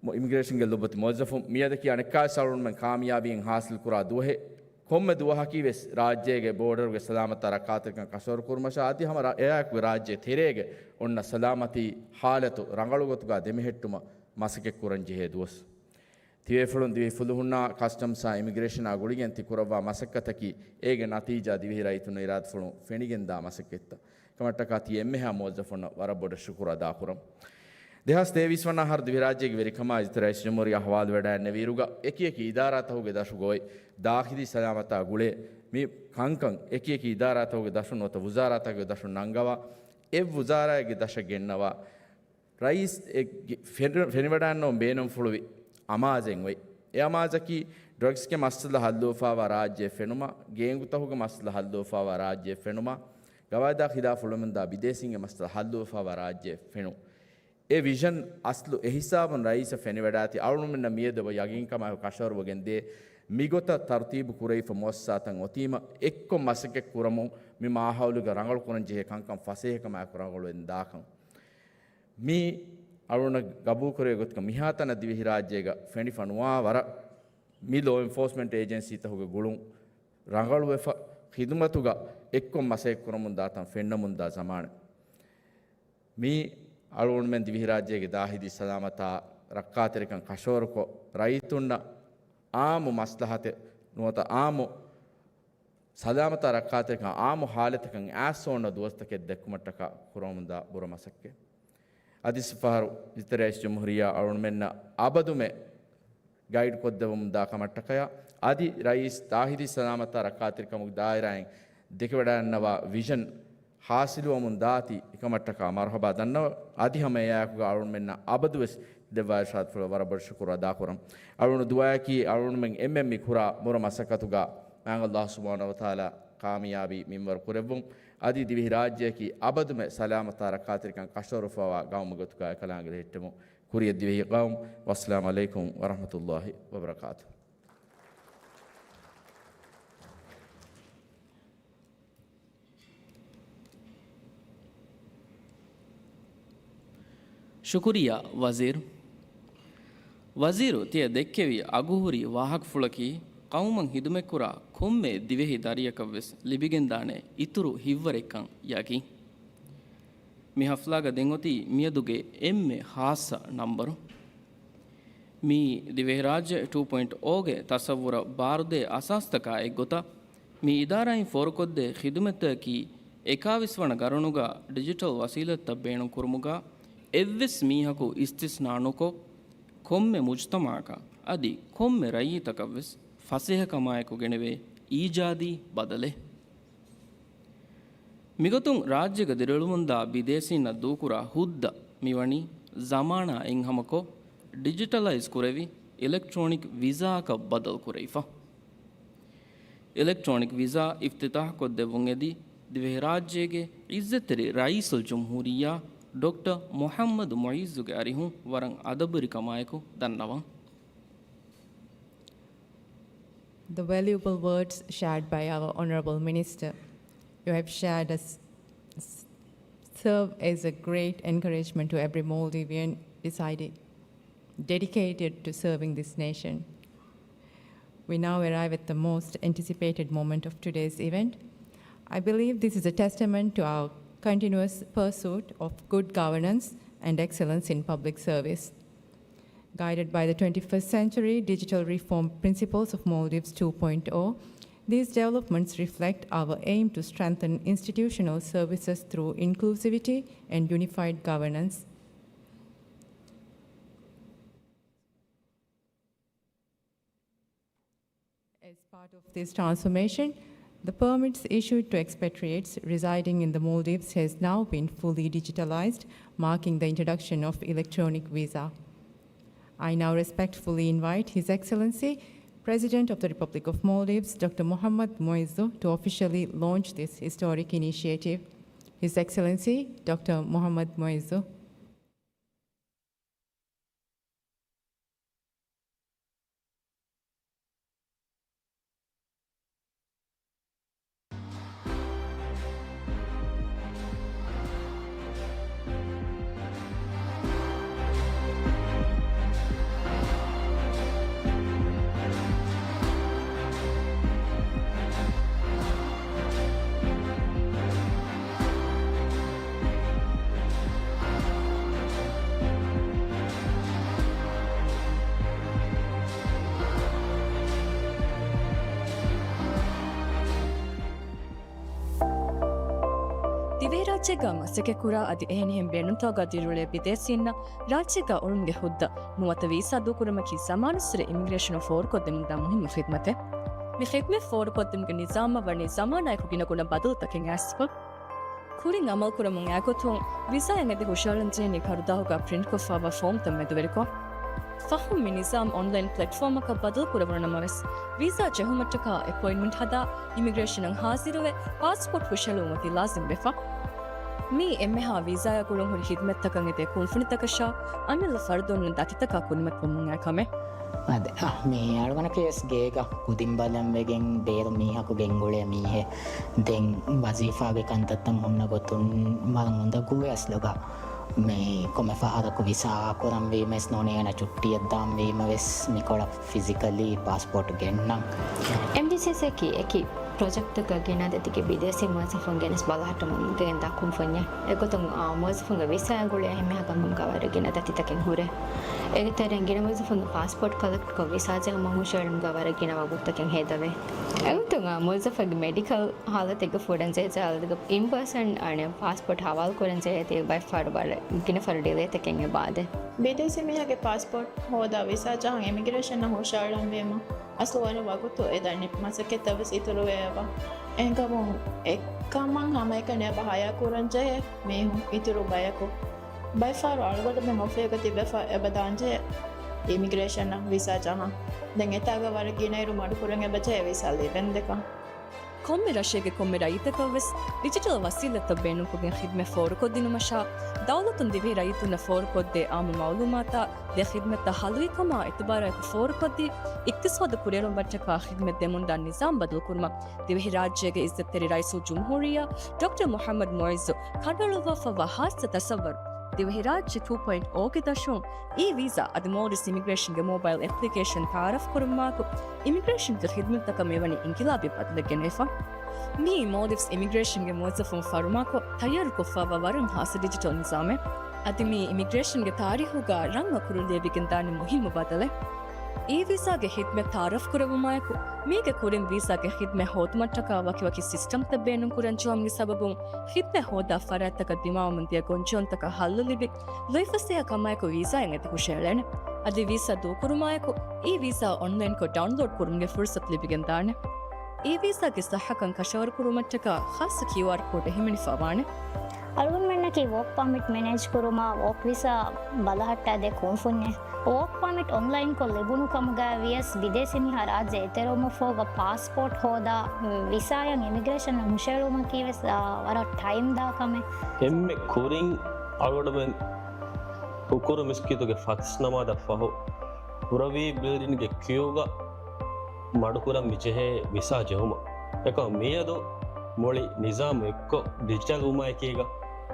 މު-، އިމިގްރޭޝަންގެ ލޮބުވެތި މުވައްޒަފުން، މިއަދަކީ އަނެއްކާވެސް އަޅުގަނޑުމެން ކާމިޔާބީއިން ހާސިލްކުރާ ދުވަހެއް. ކޮންމެ ދުވަހަކީވެސް ރާއްޖޭގެ ބޯޑަރުގެ ސަލާމަތާ ރައްކާތެރިކަން ކަށަވަރު ކުރުމަށާ އަދި ހަމަ ރަ-، އެއާއެކުގެ ރާއްޖެ ތެރޭގެ އޮންނަ ސަލާމަތީ ހާލަތު ރަނގަޅު ގޮތުގަ ދެމެހެއްޓުމަށް މަސައްކަތް ކުރަން ޖެހޭ ދުވަސް. ތިބޭފުޅުން ދިވެހި ފުލުހުންނާ ކަސްޓަމްސްއާ އިމިގްރޭޝަނާ ގުޅިގެން ތި ކުރައްވާ މަސައްކަތަކީ އޭގެ ނަތީޖާ ދިވެހި ރައްޔިތުންނަށް އިރާދަފުޅުން ފެނިގެންދާ މަސައްކަތްތައް. ކަމަށްޓަކާ ތި އެންމެހާ މުވައްޒަފުންނަށް ވަރަށް ބޮޑަށް ޝުކުރު އަދާކުރަން. ދެހާސް ތޭވީސް ވަނަ އަހަރު ދިވެހިރާއްޖޭގެ ވެރިކަމާ އިއްޒަތްތެރި ރައީސް ޖުމްހޫރިއްޔާ ހަވާލުވެވަޑައިންނެވިއިރުގަ އެކިއެކި އިދާރާތަކުގެ ދަށުގަ އޮތް ދާޚިލީ ސަލާމަތާ ގުޅޭ މި ކަންކަން އެކިއެކި އިދާރާތަކުގެ ދަށުން ނުވަތަ ވުޒާރާތަކުގެ ދަށުން ނަންގަވާ އެއް ވުޒާރާއެއްގެ ދަށަށް ގެންނަވާ ރައީސް އެ ގެ-، ފެނި-، ފެނިވަޑައިންނަވަން ބޭނުންފުޅުވި އަމާޒެއް އޮތް. އެ އަމާޒަކީ ޑްރަގްސްގެ މައްސަލަ ހައްލުވެފައިވާ ރާއްޖެއެއް ފެނުމާ، ގޭންގުތަކުގެ މައްސަލަ ހައްލުވެފައިވާ ރާއްޖެއެއް ފެނުމާ، ގަވާއިދާ ޚިލާފު އުޅެމުންދާ ބިދޭސީންގެ މައްސަލަ ހައްލުވެފައިވާ ރާއްޖެއެއް ފެނުން. އެ ވިޝަން އަސްލު އެހިސާބުން ރައީސަށް ފެނިވަޑާތީ އަޅުގަނޑުމެންނަށް މިއަދު އެބަ ޔަގީންކަމާއެކު ކަށަވަރުވެގެންދޭ މިގޮތަށް ތަރުތީބު ކުރެވިފަ މުއައްސަސާތައް އޮތީމަ އެއްކޮށް މަސައްކަތް ކުރަމުން މި މާހައުލުގަ ރަނގަޅު ކުރަން ޖެހޭ ކަންކަން ފަސޭހަކަމާއެކު ރަނގަޅުވެގެން ދާކަން. މި އަޅުގަނޑަށް ގަބޫލުކުރެވޭ ގޮތަކަށް މިހާތަނަށް ދިވެހިރާއްޖޭގަ ފެނިފަ ނުވާ ވަރަށް މި ލޯ އެންފޯސްމަންޓް އޭޖެންސީތަކުގެ ގުޅުން ރަނގަޅުވެފަ، ޚިދުމަތުގަ އެއްކޮށް މަސައްކަތް ކުރަމުންދާތަން ފެންނަމުންދާ ޒަމާނެއް. މީ އަޅުގަނޑުމެން ދިވެހިރާއްޖޭގެ ދާޚިލީ ސަލާމަތާ ރައްކާތެރިކަން ކަށަވަރުކޮށް، ރައްޔިތުންނަށް އާއްމު މަސްލަހަތެއް ނުވަތަ އާއްމު ސަލާމަތާ ރައްކާތެރިކަން އާއްމު ހާލަތަކަށް އައިސް އޮންނަ ދުވަސްތަކެއް ދެއްކުމަށްޓަކާ ކުރަމުންދާ ބުރަ މަސައްކަތް. އަދި އިސްފަހަރު އިއްޒަތްތެރި ރައީސް ޖުމްހޫރިއްޔާ އަޅުގަނޑުމެންނަށް އަބަދުމެ ގައިޑް ކޮށްދެވަމުންދާ ކަމަށްޓަކަޔާ، އަދި ރައީސް ދާޚިލީ ސަލާމަތާ ރައްކާތެރިކަމުގެ ދާއިރާއިން ދެކެވަޑައިގަންނަވާ ވިޝަން ހާސިލުވަމުން ދާތީ އެކަމަށްޓަކާ މަރުހަބާ ދަންނަވަން. އަދި ހަމަ އެއާއެކުގަ އަޅުގަނޑުމެންނަށް އަބަދުވެސް ދެއްވާ އިރްޝާދުފުޅަށް ވަރަށް ބޮޑަށް ޝުކުރު އަދާކުރަން. އަޅުގަނޑު ދުޢާއަކީ އަޅުގަނޑުމެން އެންމެން މި ކުރާ ބުރަ މަސައްކަތުގަ މާތް ﷲ ސުބްޙާނަހޫ ވަތަޢާލާ ކާމިޔާބީ މިންވަރު ކުރެއްވުން. އަދި ދިވެހިރާއްޖެއަކީ އަބަދުމެ ސަލާމަތާ ރައްކާތެރިކަން ކަށަވަރުވެފައިވާ ގައުމެއް ގޮތުގަ އެކަލާނގެ ލެހެއްޓެމުން. ކުރިއަށް ދިވެހި ގައުމު. ވައްސަލާމް ޢަލައިކުމް ވަރަޙްމަތުﷲ ވަބަރަކާތުހު. ޝުކުރިއްޔާ ވަޒީރު. ވަޒީރު ތިޔަ ދެއްކެވި އަގުހުރި ވާހަކަފުޅަކީ ޤައުމަށް ޚިދުމަތްކުރާ ކޮންމެ ދިވެހި ދަރިއަކަށްވެސް ލިބިގެންދާނެ އިތުރު ހިތްވަރެއްކަން ޔަޤީން. މި ޙަފްލާގަ ދެން އޮތީ މިއަދުގެ އެންމެ ޚާއްޞަ ނަންބަރު. މީ ދިވެހިރާއްޖެ ޓޫ ޕޮއިންޓް އޯގެ ތަޞައްވުރަށް ބާރުދޭ އަސާސްތަކާ އެއްގޮތަށް، މި އިދާރާއިން ފޯރުކޮށްދޭ ޚިދުމަތްތަކަކީ އެކާވީސް ވަނަ ގަރުނުގަ ޑިޖިޓަލް ވަސީލަތްތައް ބޭނުންކުރުމުގަ އެއްވެސް މީހަކު އިސްތިސްނާ ނުކޮށް، ކޮންމެ މުޖްތަމަޢަކަށް އަދި ކޮންމެ ރައްޔިތަކަށްވެސް ފަސޭހަކަމާއެކު ގެނެވޭ އީޖާދީ ބަދަލެއް. މިގޮތުން ރާއްޖޭގަ ދިރިއުޅެމުންދާ ބިދޭސީންނަށް ދޫކުރާ ހުއްދަ މިވަނީ ޒަމާނާ އެއްހަމަކޮށް، ޑިޖިޓަލައިޒް ކުރެވި، އިލެކްޓްރޯނިކް ވިސާއަކަށް ބަދަލު ކުރެވިފަ. އިލެކްޓްރޯނިކް ވިސާ އިފްތިތާޙުކޮށްދެއްވުން އެދި، ދިވެހިރާއްޖޭގެ އިއްޒަތްތެރި ރައީސުލްޖުމްހޫރިއްޔާ ޑޮކްޓަރ މުޙައްމަދު މުޢިއްޒުގެ އަރިހުން ވަރަށް އަދަބުވެރިކަމާއެކު ދަންނަވަން. The valuable words shared by our Honourable Minister. You have shared us, s-, serve as a great encouragement to every Maldivian decided, dedicated to serving this nation. We now arrive at the most anticipated moment of today's event. I believe this is a testament to our continuous pursuit of good governance and excellence in public service. Guided by the twenty-first century digital reform principles of Maldives two point oh, these developments reflect our aim to strengthen institutional services through inclusivity and unified governance. As part of this transformation, the permits issued to expatriates residing in the Maldives has now been fully digitalized, marking the introduction of electronic visa. I now respectfully invite His Excellency, President of the Republic of Maldives, Doctor Mohammad Muizzu, to officially launch this historic initiative. His Excellency, Doctor Mohammad Muizzu. ރާއްޖޭގަ މަސައްކަތްކުރާ އަދި އެހެނިހެން ބޭނުންތަކުގަ ދިރިއުޅޭ ބިދޭސީންނަށް ރާއްޖޭގަ އުޅުމުގެ ހުއްދަ ނުވަތަ ވީސާ ދޫކުރުމަކީ ޒަމާނުއްސުރެ އިމިގްރޭޝަނުން ފޯރުކޮށްދެމުންދާ މުހިއްމު ޚިދްމަތެއް. މި ޚިދްމަތް ފޯރުކޮށްދިނުމުގެ ނިޒާމަށް ވަނީ ޒަމާނާއެކު ގިނަގުނަ ބަދަލުތަކެއް އައިސްފަ. ކުރިން އަމަލުކުރަމުން އައިގޮތުން ވީސާއަށް އެދި ހުށަހަޅަންޖެހެނީ ކަރުދާހުގަ ޕްރިންޓްކޮށްފައިވާ ފޯމްތައް މެދުވެރިކޮށް. ފަހުން މި ނިޒާމް އޮންލައިން ޕްލެޓްފޯމަކަށް ބަދަލުކުރެވުނު ނަމަވެސް، ވީސާ ޖެހުމަށްޓަކާ އެޕޮއިންޓްމަންޓް ހަދާ، އިމިގްރޭޝަނަށް ހާޒިރުވެ، ޕާސްޕޯޓް ހުށަހެޅުވުމަކީ ލާޒިމްވެފަ. މީ އެންމެހާ ވީސާއާ ގުޅުން ހުރި ޚިދްމަތްތަކަށް އެދޭ ކުންފުނިތަކަށާ އަމިއްލަ ފަރުދުން ދަތިތަކާ ކުރިމަތިވަމުން އައި ކަމެއް. އާދެ، އާ، މި އަޅުގަނޑަކީ ވެސް ގޭގަ ކުދިން ބަލަން ވެގެން ބޭރު މީހަކު ގެންގުޅޭ މީހެއް. ދެން ވަޒީފާގެ ކަންތައްތައް ހުންނަ ގޮތުން ވަރަށް އުނދަގޫވެ އަސްލުގަ. މި ކޮންމެ ފަހަރަކު ވިސާ އާކުރަންވީމަވެސް ނޫނީ އޭނަ ޗުއްޓީއަށް ދާންވީމަވެސް މިކޮޅަށް ފިޒިކަލީ ޕާސްޕޯޓް ގެންނަން. އެމްޑީސީސީއަކީ އެކި ޕްރޮޖެކްޓްތަކަށް ގިނަ ދަތިގެ ބިދޭސީ މުވައްޒަފުން ގެނެސް ބަލަހައްޓަމުން ގެންދާ ކުންފުންޏެއް. އެގޮތުން އާ މުވައްޒަފުންގެ ވިސާއާ ގުޅޭ އެންމެހާ ކަންކަމުގަ ވަރަށް ގިނަ ދަތިތަކެއް ހުރޭ. އޭގެ ތެރެއިން ގިނަ މުވައްޒަފުންގެ ޕާސްޕޯޓް ކަލެކްޓްކޮށް ވިސާ ޖެހުމަށް ހުށަހެޅުމުގަ ވަރަށް ގިނަ ވަގުތުތަކެއް ހޭދަވޭ. އެގޮތުން އާ މުވައްޒަފަކުގެ މެޑިކަލް ހާލަތެއްގަ ފުރަންޖެހޭ ޖަހާލުގަ އިން ޕާސަން އަނެއް ޕާސްޕޯޓް ހަވާލު ކުރަންޖެހޭތީ ބައެއް ފަހަރު ވަރަށް ގިނަ ފަހަރު ޑިލޭތަކެއް އެބައާދޭ. ބިދޭސީ މީހާގެ ޕާސްޕޯޓް ހޯދާ ވިސާ ޖަހަން އިމިގްރޭޝަނަށް ހުށަހަޅަންވީމަ އަސްލު ވަރަށް ވަގުތު އެދަނީ މަސައްކަތްތައް ވެސް އިތުރުވެއެވެ. އެހެންކަމުން އެއްކަމަށް ހަމައެކަނި އެބަ ހަޔާ ކުރަންޖެހޭ މީހުން އިތުރު ބަޔަކު ބައެއް ފަހަރު އަޅުގަނޑުމެން އޮފީހުގަ ތިބެފަ އެބަ ދާންޖެހޭ އިމިގްރޭޝަނަށް ވިސާ ޖަހަން. ދެން އެތާގަ ވަރަށް ގިނައިރު މަޑުކުރަން އެބަ ޖެހޭ ވިސާ ލިބެންދެކަން. ކޮންމެ ރަށެއްގެ ކޮންމެ ރައްޔިތަކަށް ވެސް ޑިޖިޓަލް ވަސީލަތްތައް ބޭނުންކޮށްގެން ޚިދްމަތް ފޯރުކޮށްދިނުމަށާ، ދައުލަތުން ދިވެހި ރައްޔިތުންނަށް ފޯރުކޮށްދޭ އާއްމު މައުލޫމާތާ ދެ ޚިދްމަތްތައް ހަލުވިކަމާ އިތުބާރާއެކު ފޯރުކޮށްދީ، އިޤްތިޞާދު ކުރިއެރުމަށްޓަކާ ޚިދްމަތް ދެމުންދާ ނިޒާމް ބަދަލުކުރުމަށް ދިވެހިރާއްޖޭގެ އިއްޒަތްތެރި ރައީސުލްޖުމްހޫރިއްޔާ ޑޮކްޓަރ މުޙައްމަދު މުޢިއްޒު ކަނޑައަޅުއްވާފައިވާ ޚާއްޞަ ތަޞައްވަރު، ދިވެހިރާއްޖެ ޓޫ ޕޮއިންޓް އޯގެ ދަށުން އީ ވީސާ އަދި މޯލްޑިވްސް އިމިގްރޭޝަންގެ މޯބައިލް އެޕްލިކޭޝަން ތައާރަފް ކުރުމާއެކު، އިމިގްރޭޝަންގެ ޚިދްމަތްތަކަށް މިވަނީ އިންޤިލާބީ ބަދަލެއް ގެނެވިފަ. މިއީ މޯލްޑިވްސް އިމިގްރޭޝަންގެ މުވައްޒަފުން ފަރުމާކޮށް ތައްޔާރުކޮށްފައިވާ ވަރަށް ޚާއްޞަ ޑިޖިޓަލް ނިޒާމެއް. އަދި މިއީ އިމިގްރޭޝަންގެ ތާރީޚުގަ ރަން އަކުރު ލިޔެވިގެންދާނެ މުހިއްމު ބަދަލެއް. އީ ވީސާގެ ޚިދްމަތް ތައާރަފް ކުރެއްވުމާއެކު، މީގެ ކުރިން ވީސާގެ ޚިދްމަތް ހޯދުމަށްޓަކާ ވަކިވަކި ސިސްޓަމްތައް ބޭނުންކުރަން ޖެހުމުގެ ސަބަބުން، ޚިދްމަތް ހޯދާ ފަރާތްތަކަށް ދިމާވަމުން ދިޔަ ގޮންޖެހުންތަކަށް ހައްލު ލިބި، ލުއިފަސޭހަ ކަމާއެކު ވީސާއަށް އެދި ހުށަހެޅޭނެ. އަދި ވީސާ ދޫކުރުމާއެކު، އީ ވީސާ އޮންލައިންކޮށް ޑައުންލޯޑް ކުރުމުގެ ފުރުޞަތު ލިބިގެންދާނެ. އީ ވީސާގެ ޞައްޙަކަން ކަށަވަރުކުރުމަށްޓަކާ ޚާއްޞަ ކިއުއާރް ކޯޑެއް ހިމެނިފައިވާނެ. އަޅުގަނޑުމެންނަކީ ވޯކް ޕާމިޓް މެނޭޖް ކުރުމާ، ވޯކް ވިސާ ބަލަހައްޓާދޭ ކުންފުންޏެއް. ވޯކް ޕާމިޓް އޮންލައިންކޮށް ލިބުނު ކަމުގައި ވިޔަސް، ބިދޭސީ މީހާ ރާއްޖެ އެތެރެވުމަށްފަހުގަ ޕާސްޕޯޓް ހޯދާ، ވިސާއަށް އިމިގްރޭޝަނަށް ހުށަހެޅުމަކީ ވެސް، އާ، ވަރަށް ޓައިމް ދާ ކަމެއް. އެންމެ ކުރިން އަޅުގަނޑުމެން ހުކުރު މިސްކިތުގެ ފަސް ނަމާދަށް ފަހު، ހުރަވީ ބިލްޑިންގެ ކިއުގަ މަޑުކުރަން މިޖެހޭ ވިސާ ޖެހުމަށް. އެކަމަކު މިއަދު މުޅި ނިޒާމް އެއްކޮށް ޑިޖިޓަލް ވުމާއެކީގަ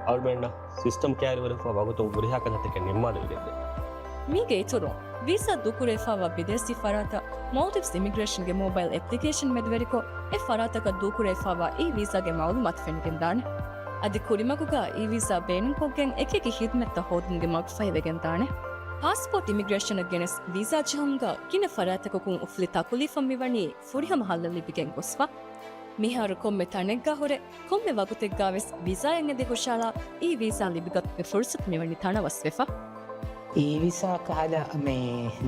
އަޅުގަނޑަށް ސިސްޓަމް ކައިރިވެރިވެފަ ވަގުތުން ހުރިހާ ކަންތައްތަކެއް ނިންމާލެވިގެންދޭ. މީގެ އިތުރުން، ވީސާ ދޫކުރެވިފައިވާ ބިދޭސީ ފަރާތަށް މޯލްޑިވްސް އިމިގްރޭޝަންގެ މޯބައިލް އެޕްލިކޭޝަން މެދުވެރިކޮށް، އެ ފަރާތަކަށް ދޫކުރެވިފައިވާ އީ ވީސާގެ މައުލޫމާތު ފެނިގެންދާނެ. އަދި ކުރިމަގުގަ އީ ވީސާ ބޭނުންކޮށްގެން އެކިއެކި ޚިދްމަތްތައް ހޯދުމުގެ މަގުފަހިވެގެންދާނެ. ޕާސްޕޯޓް އިމިގްރޭޝަނަށް ގެނެސް ވީސާ ޖެހުމުގަ ގިނަ ފަރާތްތަކަކުން އުފުލި ތަކުލީފަށް މިވަނީ ފުރިހަމަ ހައްލެއް ލިބިގެން ގޮސްފަ. މިހާރު ކޮންމެ ތަނެއްގަ ހުރެ، ކޮންމެ ވަގުތެއްގަ ވެސް ވީސާއަށް އެދި ހުށަހަޅާ، އީ ވީސާ ލިބިގަތުމުގެ ފުރުސަތު މިވަނީ ތަނަވަސްވެފަ. އީ ވީސާ ކަހަލަ މި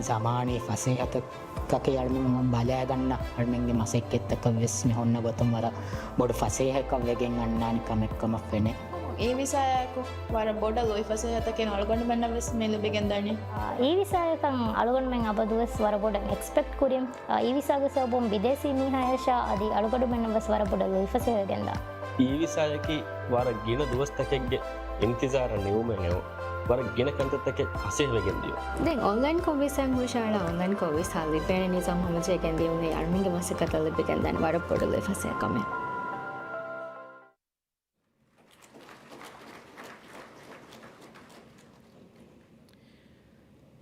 ޒަމާނީ ފަސޭހަތަކަކީ އަޅުމެން ބަލައިގަންނަ އަޅުމެންގެ މަސައްކަތްތަކަށް ވެސް މި ހުންނަ ގޮތުން ވަރަށް ބޮޑު ފަސޭހައަކަށް ވެގެން އަންނާނެ ކަމެއް ކަމަށް ފެނޭ. އީ ވީސާއާއެކު ވަރަށް ބޮޑަށް ލުއިފަސޭހަތަކެއް އަޅުގަނޑުމެންނަށް ވެސް މި ލިބިގެންދަނީ. އާ، އީ ވީސާއަކަށް އަޅުގަނޑުމެން އަބަދުވެސް ވަރަށް ބޮޑަށް އެކްސްޕެކްޓް ކުރިން. އާ، އީ ވީސާގެ ސަބަބުން ބިދޭސީ މީހާޔަށާ އަދި އަޅުގަނޑުމެންނަށް ވެސް ވަރަށް ބޮޑަށް ލުއިފަސޭހަވެގެންދާ. އީ ވީސާއަކީ ވަރަށް ގިނަ ދުވަސްތަކެއްގެ އިންތިޒާރަށް ނިމުމެއް ނެއުން. ވަރަށް ގިނަ ކަންތައްތަކެއް ފަސޭހަވެގެން ދިޔުން. ދެން އޮންލައިންކޮށް ވީސާއަށް ހުށަހަޅާ، އޮންލައިންކޮށް ވީސާ ލިބޭނެ ނިޒާމް ހަމަޖެހިގެން ދިޔުނީ އަޅުމެންގެ މަސައްކަތަށް ލިބިގެންދާނެ ވަރަށް ބޮޑު ލުއިފަސޭހަ ކަމެއް.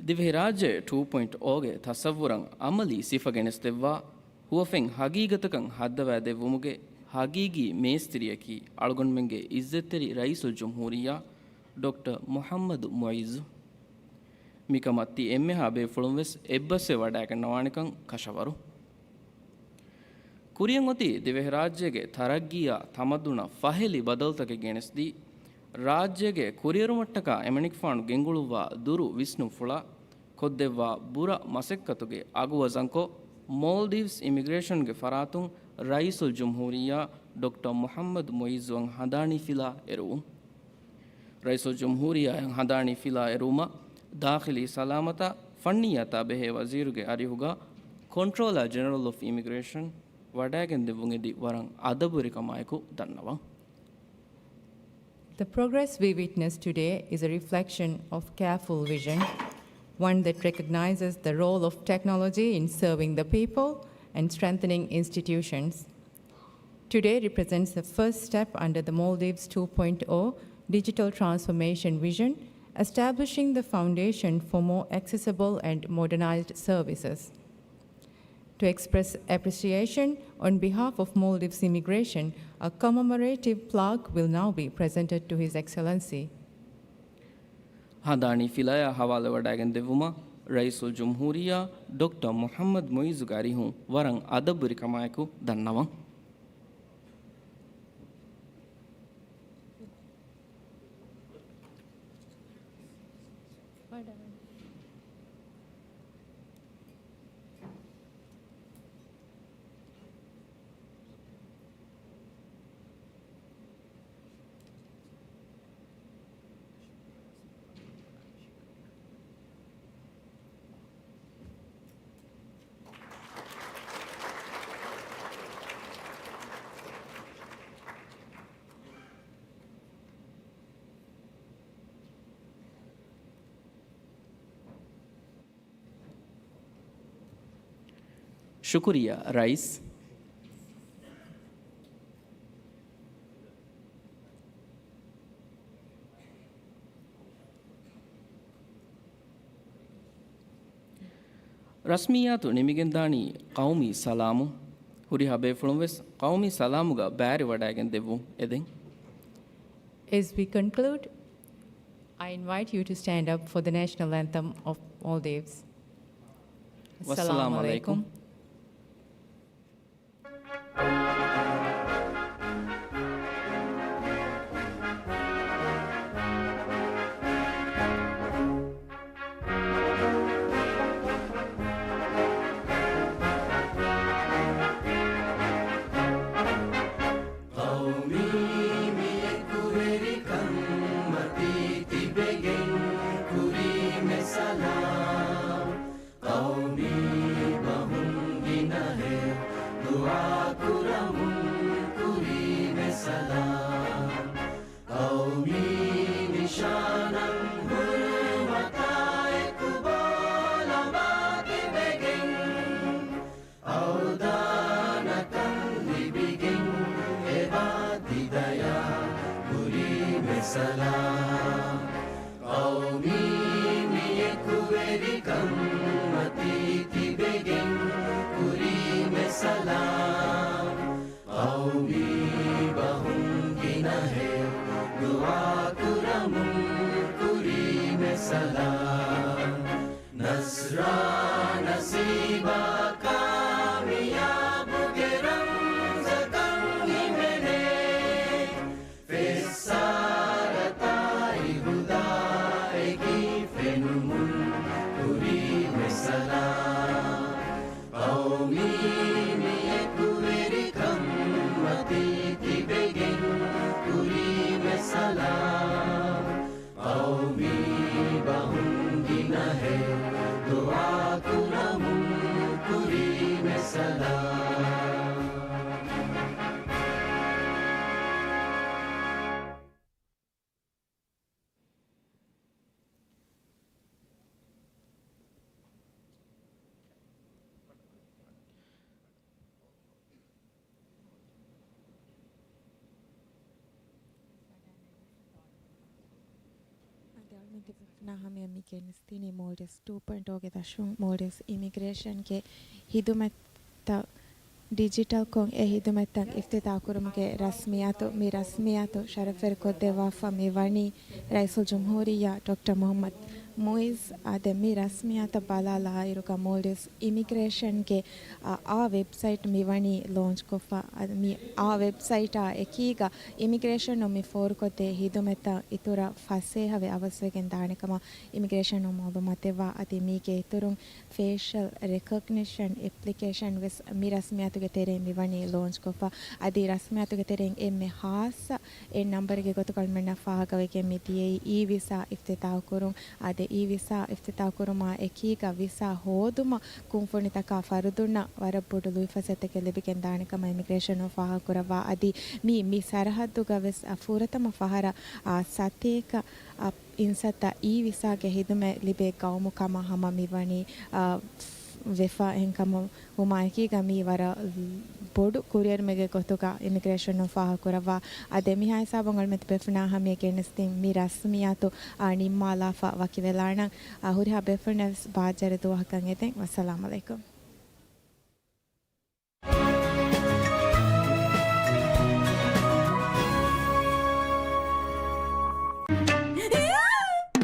ދިވެހިރާއްޖެ ޓޫ ޕޮއިންޓް އޯގެ ތަޞައްވުރަށް އަމަލީ ސިފަ ގެނެސްދެއްވާ، ހުވަފެން ހަގީގަތަކަށް ހައްދަވައިދެއްވުމުގެ ހަގީގީ މޭސްތިރިއަކީ އަޅުގަނޑުމެންގެ އިއްޒަތްތެރި ރައީސުލްޖުމްހޫރިއްޔާ ޑޮކްޓަރ މުޙައްމަދު މުޢިއްޒު. މިކަމަށް ތި އެންމެހާ ބޭފުޅުން ވެސް އެއްބަސްވެ ވަޑައިގަންނަވާނެކަން ކަށަވަރު. ކުރިއަށް އޮތީ ދިވެހިރާއްޖޭގެ ތަރައްގީއާ ތަމައްދުނަށް ފަހެ ލިބި ބަދަލުތަކެއް ގެނެސްދީ، ރާއްޖޭގެ ކުރިއެރުމަށްޓަކާ އެމަނިކުފާނު ގެންގުޅުއްވާ ދުރު ވިސްނުންފުޅާ ކޮށްދެއްވާ ބުރަ މަސައްކަތުގެ އަގު ވަޒަންކޮށް، މޯލްޑިވްސް އިމިގްރޭޝަންގެ ފަރާތުން ރައީސުލްޖުމްހޫރިއްޔާ ޑޮކްޓަރ މުޙައްމަދު މުޢިއްޒުއަށް ހަނދާނީ ފިލާ އެރުވުން. ރައީސުލްޖުމްހޫރިއްޔާއަށް ހަނދާނީ ފިލާ އެރުވުމަށް ދާޚިލީ ސަލާމަތާ ފަންނިއްޔާތާ ބެހޭ ވަޒީރުގެ އަރިހުގަ ކޮންޓްރޯލާ ޖެނެރަލް އޮފް އިމިގްރޭޝަން ވަޑައިގެންދެއްވުން އެދި ވަރަށް އަދަބުވެރިކަމާއެކު ދަންނަވަން. The progress we witness today is a reflection of careful vision, one that recognizes the role of technology in serving the people and strengthening institutions. Today represents the first step under the Maldives two point oh digital transformation vision, establishing the foundation for more accessible and modernized services. To express appreciation on behalf of Maldives Immigration, a commemorative plaque will now be presented to His Excellency. ހަނދާނީ ފިލާޔާ ހަވާލުވެވަޑައިގެން ދެއްވުމަށް ރައީސުލްޖުމްހޫރިއްޔާ ޑޮކްޓަރ މުޙައްމަދު މުޢިއްޒުގެ އަރިހުން ވަރަށް އަދަބުވެރިކަމާއެކު ދަންނަވަން. ޝުކުރިއްޔާ ރައީސް. ރަސްމިއްޔާތު ނިމިގެންދާނީ ޤައުމީ ސަލާމުން. ހުރިހާ ބޭފުޅުން ވެސް ޤައުމީ ސަލާމުގަ ބައިވެރިވަޑައިގެން ދެއްވުން އެދެން. As we conclude, I invite you to stand up for the national anthem of Maldives. ވައްސަލާމު ޢަލައިކުމް. ޤައުމީ މި އެކުވެރިކަން މަތީ ތިބެގެން ކުރީމެ ސަލާމް. ޤައުމީ ބަހުން ގިނަހެޔޮ ދުޢާ ކުރަމުން ކުރީމެ ސަލާމް. ޤައުމީ ނިޝާނަށް ހުރުމަތާ އެކު ބޯލަނބާ ތިބެގެން، އަވްދާނަކަން ލިބިގެން އެބާ ތި ދަޔާ ކުރީމެ ސަލާމް. ޤައުމީ މި އެކުވެރިކަން މަތީ ތިބެގެން ކުރީމެ ސަލާމް. ޤައުމީ ބަހުން ގިނަހެޔޮ ދުޢާ ކުރަމުން ކުރީމެ ސަލާމް. ނަޞްރާ ނަސީބާ ކާމިޔާބުގެ ރަމްޒަކަށް ހިމެނޭ. ފެއްސާރަތާއި ހުދާއެކީ ފެނުމުން ކުރީމެ ސަލާމް. ޤައުމީ މި އެކުވެރިކަން މަތީ ތިބެގެން ކުރީމެ ސަލާމް. ޤައުމީ ބަހުން ގިނަހެޔޮ ދުޢާ ކުރަމުން ކުރީމެ ސަލާމް. އަދި އަޅުގަނޑުމެން ތިބޭފުޅުންނާ ހަމަޔަށް މި ގެނެސްދިނީ މޯލްޑިވްސް ޓޫ ޕޮއިންޓް އޯގެ ދަށުން މޯލްޑިވްސް އިމިގްރޭޝަންގެ ހިދުމަތްތައް ޑިޖިޓަލްކޮށް، އެ ހިދުމަތްތައް އިފްތިތާޙް ކުރުމުގެ ރަސްމިއްޔާތު. މި ރަސްމިއްޔާތު ޝަރަފްވެރިކޮށްދެއްވާފަ މި ވަނީ ރައީސުލްޖުމްހޫރިއްޔާ ޑޮކްޓަރ މުޙައްމަދު މުއިޒް، އާދެ، މި ރަސްމިއްޔާތަށް ބަލާލާއިރުގަ މޯލްޑިވްސް އިމިގްރޭޝަންގެ އާ، އާ ވެބްސައިޓް މިވަނީ ލޯންޗްކޮށްފަ. އަދި މި އާ ވެބްސައިޓާ އެކީގަ އިމިގްރޭޝަނުން މި ފޯރުކޮށްދޭ ހިދުމަތްތައް އިތުރަށް ފަސޭހަވެ އަވަސްވެގެން ދާނެކަމަށް އިމިގްރޭޝަނުން މައުލޫމާތު ދެއްވާ. އަދި މީގެ އިތުރުން ފޭޝަލް ރެކޮގްނިޝަން އެޕްލިކޭޝަން ވެސް މި ރަސްމިއްޔާތުގެ ތެރެއިން މިވަނީ ލޯންޗްކޮށްފަ. އަދި ރަސްމިއްޔާތުގެ ތެރެއިން އެންމެ ހާއްސަ އެއް ނަންބަރެއްގެ ގޮތުގަ އަޅުމެންނަށް ފާހަގަވެގެން މި ދިޔައީ އީ ވިސާ އިފްތިތާހުކުރުން. އާދެ، އީ ވިސާ އިފްތިތާހުކުރުމާ އެކީގަ ވިސާ ހޯދުމަށް ކުންފުނިތަކާ ފަރުދުންނަށް ވަރަށް ބޮޑު ލުއިފަސޭހަތަކެއް ލިބިގެން ދާނެކަމަށް އިމިގްރޭޝަނުން ފާހަގަކުރައްވާ. އަދި މި، މި ސަރަހައްދުގަ ވެސް ފުރަތަމަ ފަހަރަށް އާ، ސަތޭކަ އިންސައްތަ އީ ވިސާގެ ހިދުމަތް ލިބޭ ގައުމު ކަމަށް ހަމަ މިވަނީ، އާ، ވެފަ. އެހެންކަމުން އެކީގަ މީ ވަރަށް ބޮޑު ކުރިއެރުމެއްގެ ގޮތުގަ އިމިގްރޭޝަނުން ފާހަގަކުރައްވާ. އާދެ، މިހާ ހިސާބުން އަޅުމެން ބޭފުޅުންނާ ހަމަޔަށް ގެނެސްދިން މި ރަސްމިއްޔާތު، އާ، ނިންމާލާފަ ވަކިވެލާނަން. އާ، ހުރިހާ ބޭފުޅުންނަށް ވެސް ބާއްޖަވެރި ދުވަހަކަށް އެދެން. ވައްސަލާމް އަލައިކުމް.